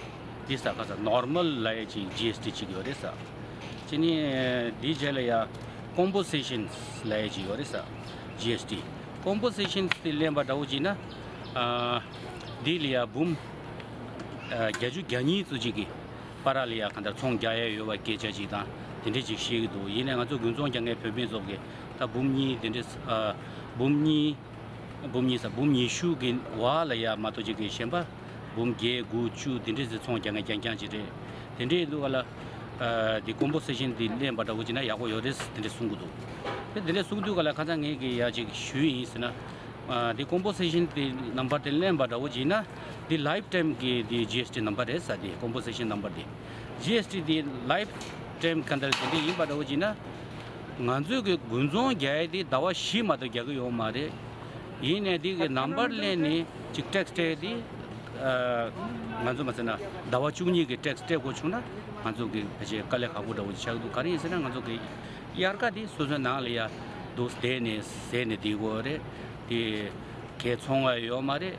དེ་ས་ཁ་ས་normal ལབ་ཡས་ཅིག་ཇི་ཨེས་ཊི་ཅིག་ཡོད་རེད་ས། ཅི་ནི་དེའི་རྗེས་ལ་ཡ་composition ལབ་ཡས་ཅིག་ཡོད་རེད་ས། ཇི་ཨེས་ཊི། composition དེ་ལེན་པ་འདྲ་བོ་བྱས་ན། ཨ། འདི་ལ་ཡ་འབུམ་ཨ་བརྒྱད་ཅུ་གྱ་གཉིས་ཙམ་ཅིག་གི་བར་ལ་ཡ་གང་ལྟར་ཚོང་རྒྱག་ཡས་ཡོད་པ་སྐད་ཆ་ཅིག་དང་དེ་འདྲ་ཅིག་བཤད་ཀྱི་འདུག། ཡིན་ནའི་ང་ཚོ་དགུན་ཚོང་རྒྱག་མཁན་བོད་མི་ཚོ་གིས་ད་འབུམ་གཉིས་དེ་འདྲ། ཨ། འབུམ་གཉིས། འབུམ་གཉིས་ས། འབུམ་ཉི་ཤུ་གི་བར་ལ་ཡ་མ་གཏོགས་ཅིག་གི་གཞན་པ་འབུམ་བརྒྱད་དགུ་བཅུ་དེ་འདྲ་ཟེར་ཚོང་རྒྱག་མཁན་རྐྱང་རྐྱང་ཅིག་རེད། དེ་འདྲའི་དུས་ག་ལ། ཨ། དེ་composition དེ་ལེན་པ་འདྲ་བོ་བྱས་ན་ཡག་པོ་ཡོད་རེད་དེ་འདྲ་གསུང་གི་འདུག། དེ་དེ་འདྲ་གསུང་དུས་ག་ལ་ཁ་སང་ངེད་ཀྱིས་ཡ་ཅིག་ཞུས་ཡིན་ཟེར་ན། ཨ། དེ་composition དེ་number དེ་ལེན་པ་འདྲ་བོ་བྱས་ན། དེ་life time གི་དེ་ཇི་ཨེས་ཊི་number རེད་ས། དེ་composition number དེ། ཇི་ཨེས་ཊི་དེ་life time ག་འདྲ་དེ་འདྲ་ཡིན་པ་འདྲ་བོ་བྱས་ན། ང་ཚོས་ཀྱི་དགུན་ཚོང་རྒྱག་ཡས་དེ་ཟླ་བ་བཞི་མ་གཏོགས་རྒྱག་གི་ཡོད་མ་རེད། ཡིན་ནའི་དེ་གི་number ལེན་ནས་ཅིག་tax སྤྲད་དེ། ཨ། ང་ཚོ་མ་ཟེར་ན་ཟླ་བ་བཅུ་གཉིས་ཀྱི་tax སྤྲད་དགོས་བྱུང་ན་ང་ཚོ་གི་ཕལ་ཆེར་དཀའ་ལས་ཁག་པོ་འདྲ་བོ་ཆགས་འདུག། ག་རེ་ཡིན་ཟེར་ན་ང་ཚོ་གི་དབྱར་ཁ་དེ་སོ་སོའི་ནང་ལ་ཡ་འདུག་བསྡད་ནས་ཟས་ནས་བསྡད་དགོས་རེད། དེ་གས་ཚོང་བ་ཡོད་མ་རེད།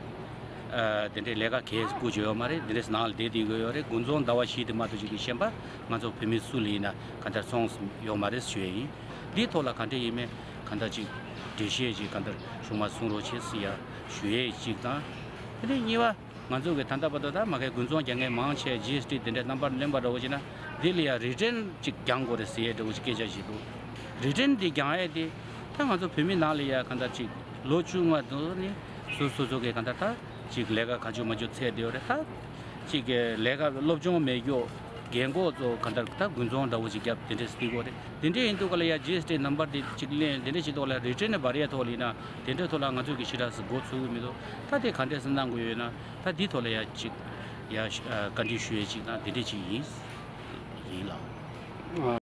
ཨ། དེ་འདྲའི་ལས་ཀ་གས་བསྐུར་བྱས་ཡོད་མ་རེད། དེ་འདྲའི་ནང་ལ་བསྡད་བསྡད་དགོས་ཡོད་རེད། དགུན་ཚོང་ཟླ་བ་བཞི་དེ་མ་གཏོགས་ཅིག་གི་གཞན་པ་ང་ཚོ་བོད་མི་སུ་ལ་ཡིན་ན་ག་འདྲ་ཚོང་ཡོད་མ་རེད་ཞུ་ཡས་ཡིན། འདིའི་ཐོག་ལ་ག་འདྲ་ཡིན་མིན་ག་འདྲ་ཅིག་འགྲེལ་བཤད་ཅིག་ག་འདྲ་གཞུང་མ་གསུང་རོགས་བྱེད་ཟེར་ཡ་ཞུ་ཡས་གཅིག་དང་། དེ་ནས་གཉིས་པ། ང་ཚོ་གི་ད་ལྟ་བར་དུ་ད་མ་གི་དགུན་ཚོང་རྒྱག་མཁན་མང་ཆེ་ཇི་ཨེས་ཊི་དེ་འདྲའི་རྣམ་པར་ལེན་པ་འདྲ་བོ་བྱས་ན་འདི་ལ་ཡ་return ཅིག་རྒྱག་དགོས་རེད་ཟེར་ཡས་འདྲ་བོ་ཅིག་སྐད་ཆ་ཞིག་འདུག། return འདི་རྒྱག་ཡས་དེ་ད་ང་ཚོ་བོད་མི་ནང་ལ་ཡ་གང་ལྟར་ཅིག་ལོ་བཅོ་ལྔ་དུ་ནི་སོ་སོ་སོ་གི་གང་ལྟར་ད་ཅིག་ལས་ཀ་གང་བྱུང་མ་བྱུང་ཚད་བསྡད་ཡོད་རེད། ད་ཅིག་གི་ལས་ཀ་སློབ་སྦྱོང་མེད་རྒྱུ་ རྒན་གོག་ཚོ་ག་འདྲ་ད་དགུན་ཚོང་འདྲ་བོ་ཅིག་བརྒྱབ་དེ་འདྲས་སུ་བསྡད་དགོས་རེད། དེ་འདྲས་ཡིན་དུས་ག་ལ་ཡ་ཇི་ཨེས་ཊི་ནམ་བར་དེ་ཅིག་ལེན་དེ་འདྲས་བྱེད་དུས་ག་ལ་རི་ཊན་ནས་བར་ཡ་ཐོག་ལ་ཡིན་ན་དེ་འདྲས་ཐོག་ལ་ང་ཚོ་གི་ཞེ་དྲག་སུ་འགོ་ཚུགས་གི་མི་འདུག་ད་དེ་ག་འདྲས་སུ་གནང་དགོས་ཡོད་ན་ད་དེ་ཐོག་ལ་ཡ་ཅིག་ཡ་བཀའ་འདྲི་ཞུ་ཡས་ཅིག་དང་དེ་འདྲས་ཅིག་ཡིན་ཡིན་ལགས།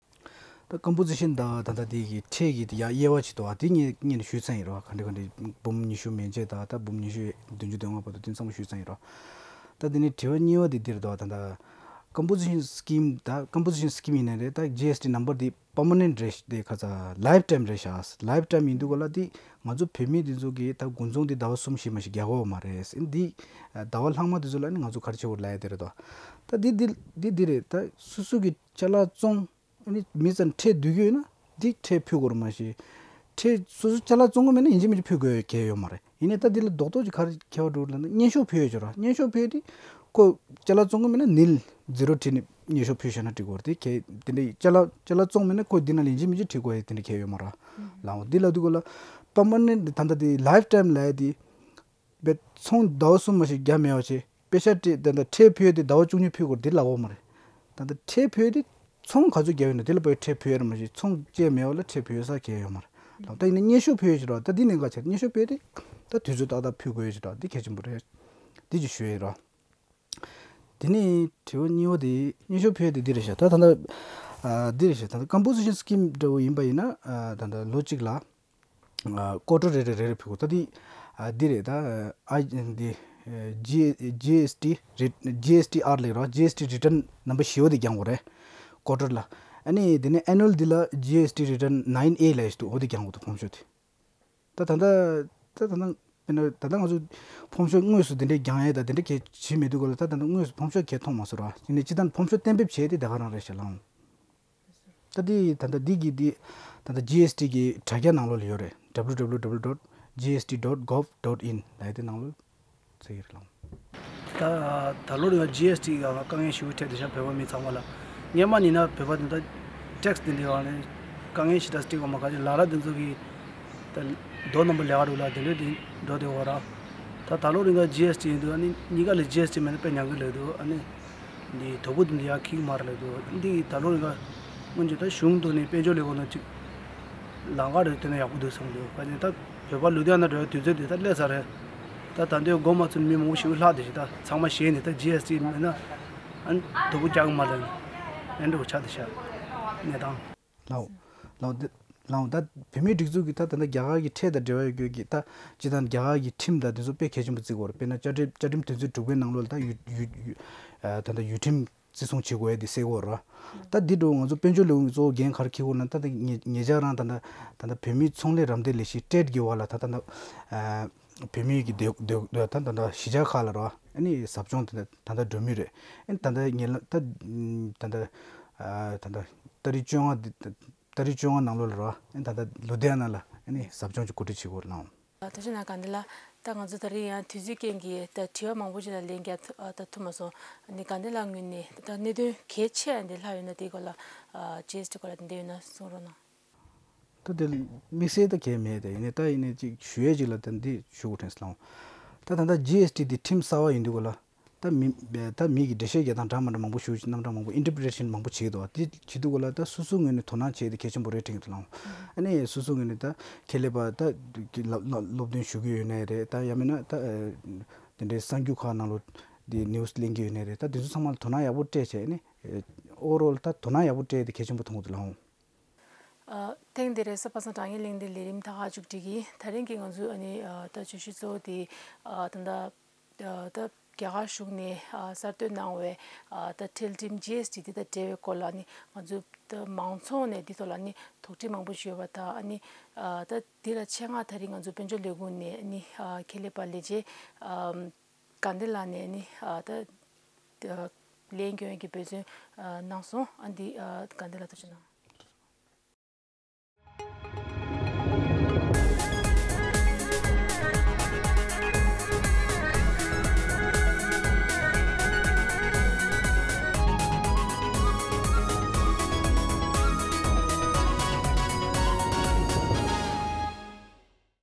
ད་ཀམ་པོ་ཟི་ཤན་དང་ད་ལྟ་དེ་གི་ཕྲད་ཀྱི་དེ་ཡ་དབྱེ་བ་ཅིག་འདུག་བ། དེ་ངས་ངས་ནས་ཞུས་ཚར་ཡིན་རོགས། ག་འདྲ་ག་འདྲ་འབུམ་ཉི་ཤུ་མན་ཆད་དང་ད་འབུམ་ཉི་ཤུ་བདུན་ཅུ་དོན་ལྔ་བར་དུ་དེ་ཚང་མ་ཞུས་ཚར་ཡིན་རོགས། ད་དེ་ནས་དྲི་བ་གཉིས་པ་དེ་འདིར་འདུག་བ། ད་ལྟ་ཀམ་པོ་ཟི་ཤན་སི་ཀིམ་ད་ཀམ་པོ་ཟི་ཤན་སི་ཀིམ་ཡིན་ནའི་རེད། ད་ཇི་ཨེས་ཊི་ནམ་བར་དེ་པར་མ་ནེན་ཊི་རེད་ཤག་དེ་ཁ་ཚ་ལའིཕ་ཊའིམ་རེད་ཤག་ལའིཕ་ཊའིམ་ཡིན་དུས་ག་ལ་དེ་ང་ཚོ་བོད་མི་དེ་ཚོ་གིས་ད་དགུན་ཚོང་དེ་ཟླ་བ་གསུམ་བཞི་མ་ཞིག་རྒྱག་གི་ཡོད་མ་རེད། འདི་ཟླ་བ་ལྷག་མ་དེ་ཚོ་ལ་ནི་ང་ཚོ་ག་རེ་བྱེད་དགོས་ལབ་ཡ་དེ་རེད་དོ། ད་འདི་འདི་འདི་འདི་རེད། ད་སོ་སོ་གི་ཅ་ལག་བཙོང་ཨ་ནི་མི་ཚང་ཁྲལ་བསྡུ་གི་ཡོད་ན་འདི་ཁྲལ་ཕུལ་དགོས་རེད་མ་གཞི། ཁྲལ་སོ་སོ་ཅ་ལག་བཙོང་གི་མེད་ན་ཡིན་གཅིག་མིན་གཅིག་ཕུལ་དགོས་གལ་ཡོད་མ་རེད། ཡིན་ནའི་ད་འདི་ལ་རྡོག་རྡོག་ཅིག་ག་རེ་ཁྱད་པར་འགྲོ་ལབ་ན་སྙན་ཞུ་ཕུལ་ཡོད་ཅོ་ར། སྙན་ཞུ་ཕུལ་དུས་ཁོ་ཅ་ལག་བཙོང་གི་མེད་ན་ནིལ་ཛི་རོ་བྲིས་ནས་སྙན་ཞུ་ཕུལ་བཞག་ན་འགྲིག་གི་རེད། དེ་གལ་དེ་འདྲའི་ཅ་ལག་ཅ་ལག་བཙོང་མེད་ན་ཁོ་འདི་ནང་ལ་ཡིན་གཅིག་མིན་གཅིག་ཁྲིད་དགོས་ཡ་དེ་འདྲ་གལ་ཡོད་མ་རེད། ལའོ་འདི་ལབ་དུས་ག་ལ་པར་མ་ནེན་ཊི་ད་ལྟ་དེ་ལའིཕ་ཊའིམ་ལབ་ཡ་དེ། བས་ཚོང་ཟླ་བ་གསུམ་མ་ཞིག་རྒྱག་མེད་པ་བྱས། པེ་ཤ་སྤྲད་ད་ལྟ་ཁྲལ་ཕུལ་ཡས་དེ་ཟླ་བ་བཅུ་གཉིས་ཕུལ་དགོས་དེ་ལབ་ཡོད་མ་རེད། ད་ལྟ་ཁྲལ་ཕུལ་ཡས་དེ་ཚོང་ག་ཚོད་རྒྱག་ཡོད་ན་དེ་ལ་དཔེ་ཁྲལ་ཕུལ་ཡས་རེད་མ་གཞི། ཚོང་བཅད་མེད་པ་ལ་ཁྲལ་ཕུལ་ས་གལ་ཡོད་མ་རེད། ལགས་ད་ཡིན་ན་སྙན་ཞུ་ཕུལ་ཡས་ཅིག་རོགས། ད་འདི་ནས་འགའ་བྱས་སྙན་ཞུ་ཕུལ་ཡས་དེ་ད་དུས་ཚོད་ཏག་ཏག་ཕུལ་དགོས་ཡས་ཅིག་རོགས། འདི་གལ་ཆེན་པོ་རེད། འདི་ཅིག་ཞུ་ཡས་རོགས། དེ་ནས་དྲི་བ་གཉིས་པ་དེ་སྙན་ཞུ་ཕུལ་ཡས་དེ་འདི་རེད་ཤག་ད་ད་ལྟ་ཨ་འདི་རེད་ཤག་ད་ལྟ་ཀམ་པོ་ཟི་ཤན་སི་ཀིམ་འདྲ་བོ་ཡིན་པ་ཡིན་ན་ཨ་ད་ལྟ་ལོ་གཅིག་ལ། ཀོ་ཊར་རེ་རེ་རེ་རེ་ཕུལ་དགོས། ད་འདི་ཨ་འདི་རེད། ད་ཨ་འདི་ཇི་ཇི་ཨེས་ཊི་རི་ཇི་ཨེས་ཊི་ཨར་ལབ་རོགས། ཇི་ཨེས་ཊི་རི་ཊན་ནམ་བར་བཞི་པ་དེ་རྒྱག་དགོས་རེད། ཀོ་ཊར་ལ། ཨ་ནི་དེ་ནས་ཨེ་ནུ་ཨལ་འདི་ལ་ཇི་ཨེས་ཊི་རི་ཊན་ནའིན་ཨེ་ལབ་ཡ་ཞིག་འདུག་འོ་དེ་རྒྱག་དགོས་འདུག་ཕོམ་ཤོག་དེ། ད་ད་ལྟ་ད་ད་ལྟ་དཔེར་ན་ད་ལྟ་ང་ཚོ་ཕོམ་ཤོག་དངོས་སུ་དེ་འདྲའི་རྒྱག་ཡས་དང་དེ་འདྲ་གལ་བྱེད་མི་འདུག་ག་ལ། ད་ད་ལྟ་དངོས་སུ་ཕོམ་ཤོག་གལ་མཐོང་མ་སོང་ར། ཡིན་ནའི་སྤྱིར་བཏང་ཕོམ་ཤོག་གཏན་འབེབས་བྱས་ཏེ་དེ་ག་རང་རེད་ཤག་ལགས། ད་འདི་ད་ལྟ་འདི་གི་འདི་ད་ལྟ་ཇི་ཨེས་ཊི་གི་དྲ་རྒྱ་ནང་ལོགས་ལ་ཡོད་རེད། ཌབ་ལུ་ཌབ་ལུ་ཌབ་ལུ་ཌོཊ་ཇི་ཨེས་ཊི་ཌོཊ་གོབ་ཌོཊ་ཨིན་ལབ་ཡ་དེ་ནང་ལོགས་ཚུད་ཀྱི་རེད་ལགས། ད་ད་ལོ་རེ་བ་ཇི་ཨེས་ཊི་གི་དཀའ་ངལ་ཞེ་པོ་འཕྲད་བསྡད་ཤག་བོད་པ་མི་ཚང་མ་ལ། སྔོན་མ་ཡིན་ན་བོད་པ་དེ་འདྲ་ཊེག་སི་དེ་འདྲའི་སྒང་ནས་དཀའ་ངལ་ཞེ་དྲག་འཕྲད་ཀྱི་མ་རེད། ག་ཅིག་ལ་ལ་དེ་ཚོ་གི་ད་རྡོ་རྣམ་པ་ལས་ཀ་རུ་ལ་དེ་འདྲ་དེ་འགྲོ་དེ་འོ་ར། ད་ད་ལོ་རིང་ག་ཇི་ཨེས་ཊི་ཡིན་དུས་ཨ་ནི་གཉིས་ཀ་ལ་ཇི་ཨེས་ཊི་མེད་ན་དཔེ་ཉག་གི་ལས་འདུག་ཨ་ནི་འདི་དོ་པོ་དེ་འདྲ་ཡག་གི་མ་རེད་འདུག་འདི་ད་ལོ་རིང་ག་སྔོན་ཆད་ད་གཞུང་དུ་ནས་དཔལ་འབྱོར་ལས་ཁུངས་ནང་ཅིག་ལམ་ཁ་རེ་བཏོན་ན་ཡག་པོ་འདུག་བསམ་འདུག་ག་ཅིག་ད་བོད་པ་ལུ་དེ་ན་འགྲོ་བའི་དུས་ཚོད་དེ་ད་སླེབས་ཚར་རེད། ད་ད་འདོད་མགོ་མ་ཚོས་མི་མང་པོ་ཞིག་ལྷག་དེ་ཞིག་ད་ཚང་མ་ཞེད་ནས་ད་ཇི་ཨེས་ཊི་མེད་ན་ཨ་ནི་དོ་པོ་རྒྱག་གི་མ་རེད། ཨེ་འདྲ་བོ་ཆགས་དེ་ཤག་གནས་སྟངས། ལའོ། ལའོ་འདི། ལའོ་ད་བོད་མིའི་སྒྲིག་འཛུགས་ཀྱི་ད་ད་ལྟ་རྒྱ་གར་གྱི་ཁྲལ་དང་འབྲེལ་བ་ཡོད་རྒྱུ་གི་ད་སྤྱིར་བཏང་རྒྱ་གར་གྱི་ཁྲིམས་དང་དེ་ཚོ་དཔེ་གལ་ཆེན་པོ་བརྩི་དགོས་རེད། དཔེར་ན་བཅའ་ཁྲིམས་བཅའ་ཁྲིམས་དོན་ཚན་དྲུག་པའི་ནང་ལོགས་ལ་ད་ཡུ་ཡུ་ཡུ་ཨ་ད་ལྟ་ཡུལ་ཁྲིམས་བརྩི་སྲུང་བྱེད་དགོས་ཡ་དེ་གསལ་པོ་རེད། ད་འདི་འདྲ་བོ་ང་ཚོ་དཔལ་འབྱོར་ལས་ཁུངས་ཀྱི་གཙོ་བོ་འགན་ག་རེ་འཁྱེར་དགོས་ན་ད་ད་ངེད་ངེད་ཅག་རང་ད་ད་ད་ད་བོད་མིའི་ཚོང་ལས་རམ་འདེགས་ལས་གཞི་ཊེཌ་གི་འོག་ལ་ད་ད་ད་ཨ་བོད་མིའི་གི་སྡོད་སྡོད་སྡོད་ད་ད་ད་གཞིས་ཆགས་ཁག་ལ་རོ། ཨ་ནི་ཟབ་སྦྱོང་དེ་འདྲ་ད་ལྟ་འགྲོ་མུས་རེད། ཨ་ནི་ད་ལྟ་ཉེ་ལམ་ད་ད་ལྟ་ཨ་ད་ལྟ་ཏ་རིག་བཅོ་ལྔ་འདི་ཏ་རིག་བཅོ་ལྔ་ནང་ལོགས་ལ་རོ། ཨ་ནི་ད་ལྟ་ལུ་དྷི་ཡ་ན་ལ་ཨ་ནི་ཟབ་སྦྱོང་ཅིག་གོ་སྒྲིག་བྱེད་དགོས་ལགས། ད་ཅི་ན་ག་འདི་ལ་ད་ང་ཚོ་ད་རིང་ཡང་དུས་ཚོད་རྐྱེན་གྱིས་ད་དྲི་བ་མང་པོ་ཅིག་ལ་ལན་རྒྱག་ཐུ་ཨ་ད་ཐུབ་མ་སོང་། ཨ་ནི་ག་འདི་ལ་ངོས་ནས་ད་གནད་དོན་གལ་ཆེ་ཡང་འདི་ལྷག་ཡོད་ན་དེའི་སྐོར་ལ་ཨ་ཇི་ཨེས་ཊི་སྐོར་ལ་དེ་འདྲ་ཡོད་ན་གསུང་རོགས་གནང་། ད་དེ་དམིགས་བསལ་ད་གལ་མེད་དེ། ཡིན་ནའི་ད་ཡིན་ནའི་ཅིག་ཞུ་ཡས་ཅིག་ལ་ད་འདི་ཞུ་དགོས་དྲན་སོང་། ད་ད་ལྟ་ཇི་ཨེས་ཊི་འདི་ཁྲིམས་གསར་པ་ཡིན་དུས་ག་ལ་ད་མི་ད་མི་གི་འགྲེལ་བཤད་རྒྱག་སྟངས་འདྲ་མ་འདྲ་མང་པོ་ཞུ་རྣམ་གྲངས་མང་པོ་ཨིན་ཊར་པི་རེ་ཤན་མང་པོ་བྱེད་ཀྱི་འདུག་བ། དེ་བྱེད་དུས་ག་ལ་ད་སོ་སོའི་ངོས་ནས་དོ་སྣང་བྱས་ཏེ་གལ་ཆེན་པོ་རེད་དྲན་གྱི་འདུག་ལགས། ཨ་ནི་སོ་སོའི་ངོས་ནས་ད་ཁྱད་ལས་པ་ད་སློབ་སློབ་སྟོན་ཞུ་གི་ཡོད་ནའི་རེད། ད་ཡང་མིན་ན་ད་དེ་འདྲའི་གསར་འགྱུར་ཁག་ནང་ལོགས་དེ་ནིའུ་སི་གླེང་གི་ཡོད་ནའི་རེད། ད་དེ་ཚོ་ཚང་མ་ལ་དོ་སྣང་ཡག་པོ་སྤྲད་བྱས་ནས་ཨོ་ཝར་ཨོལ་ད་དོ་སྣང་ཡག་པོ་སྤྲད་དེ་གལ་ཆེན་པོ་མཐོང་གི་འདུག་ལགས། ཨ་ཐེངས་འདིར་རེས་གཟའ་པ་སངས་དྲ་བརྙན་གླེང་སྟེགས་ལས་རིམ་ད་ག་མཇུག་སྒྲིལ་གྱིས། ད་རིང་གི་ང་ཚོའི་ཨ་ནི་ཨ་ད་བརྗོད་གཞི་གཙོ་བོ་དེ་ཨ་ད་ལྟ་ཨ་ད་རྒྱ་གར་གཞུང་ནས་ཨ་གསར་གཏོད་གནང་བའི་ཨ་ད་ཁྲལ་ཁྲིམས་ཇི་ཨེས་ཊི་དེ་དང་འབྲེལ་བའི་སྐོར་ལ་ཨ་ནི་ང་ཚོའི་ད་མང་ཚོགས་ནས་འདི་ཐོག་ལ་ཨ་ནི་དོགས་འདྲི་མང་པོ་ཞིག་ཡོད་པ་དང་། ཨ་ནི་ཨ་ད་འདི་ལ་ཆེད་མངགས་ད་རིང་ང་ཚོའི་དཔལ་འབྱོར་ལས་ཁུངས་ནས་ཨ་ནི་ཨ་ཁྱད་ལས་པ་ལས་བྱེད་ཨ་གྷན་དྷི་ལགས་ནས་ཨ་ནི་ཨ་ད་ལན་སྐྱོན་གྱི་འབད་བརྩོན་ཨ་གནང་སོང་། ཨ་འདི་ཨ་གྷན་དྷི་ལགས་ཐུགས་རྗེ་གནང་།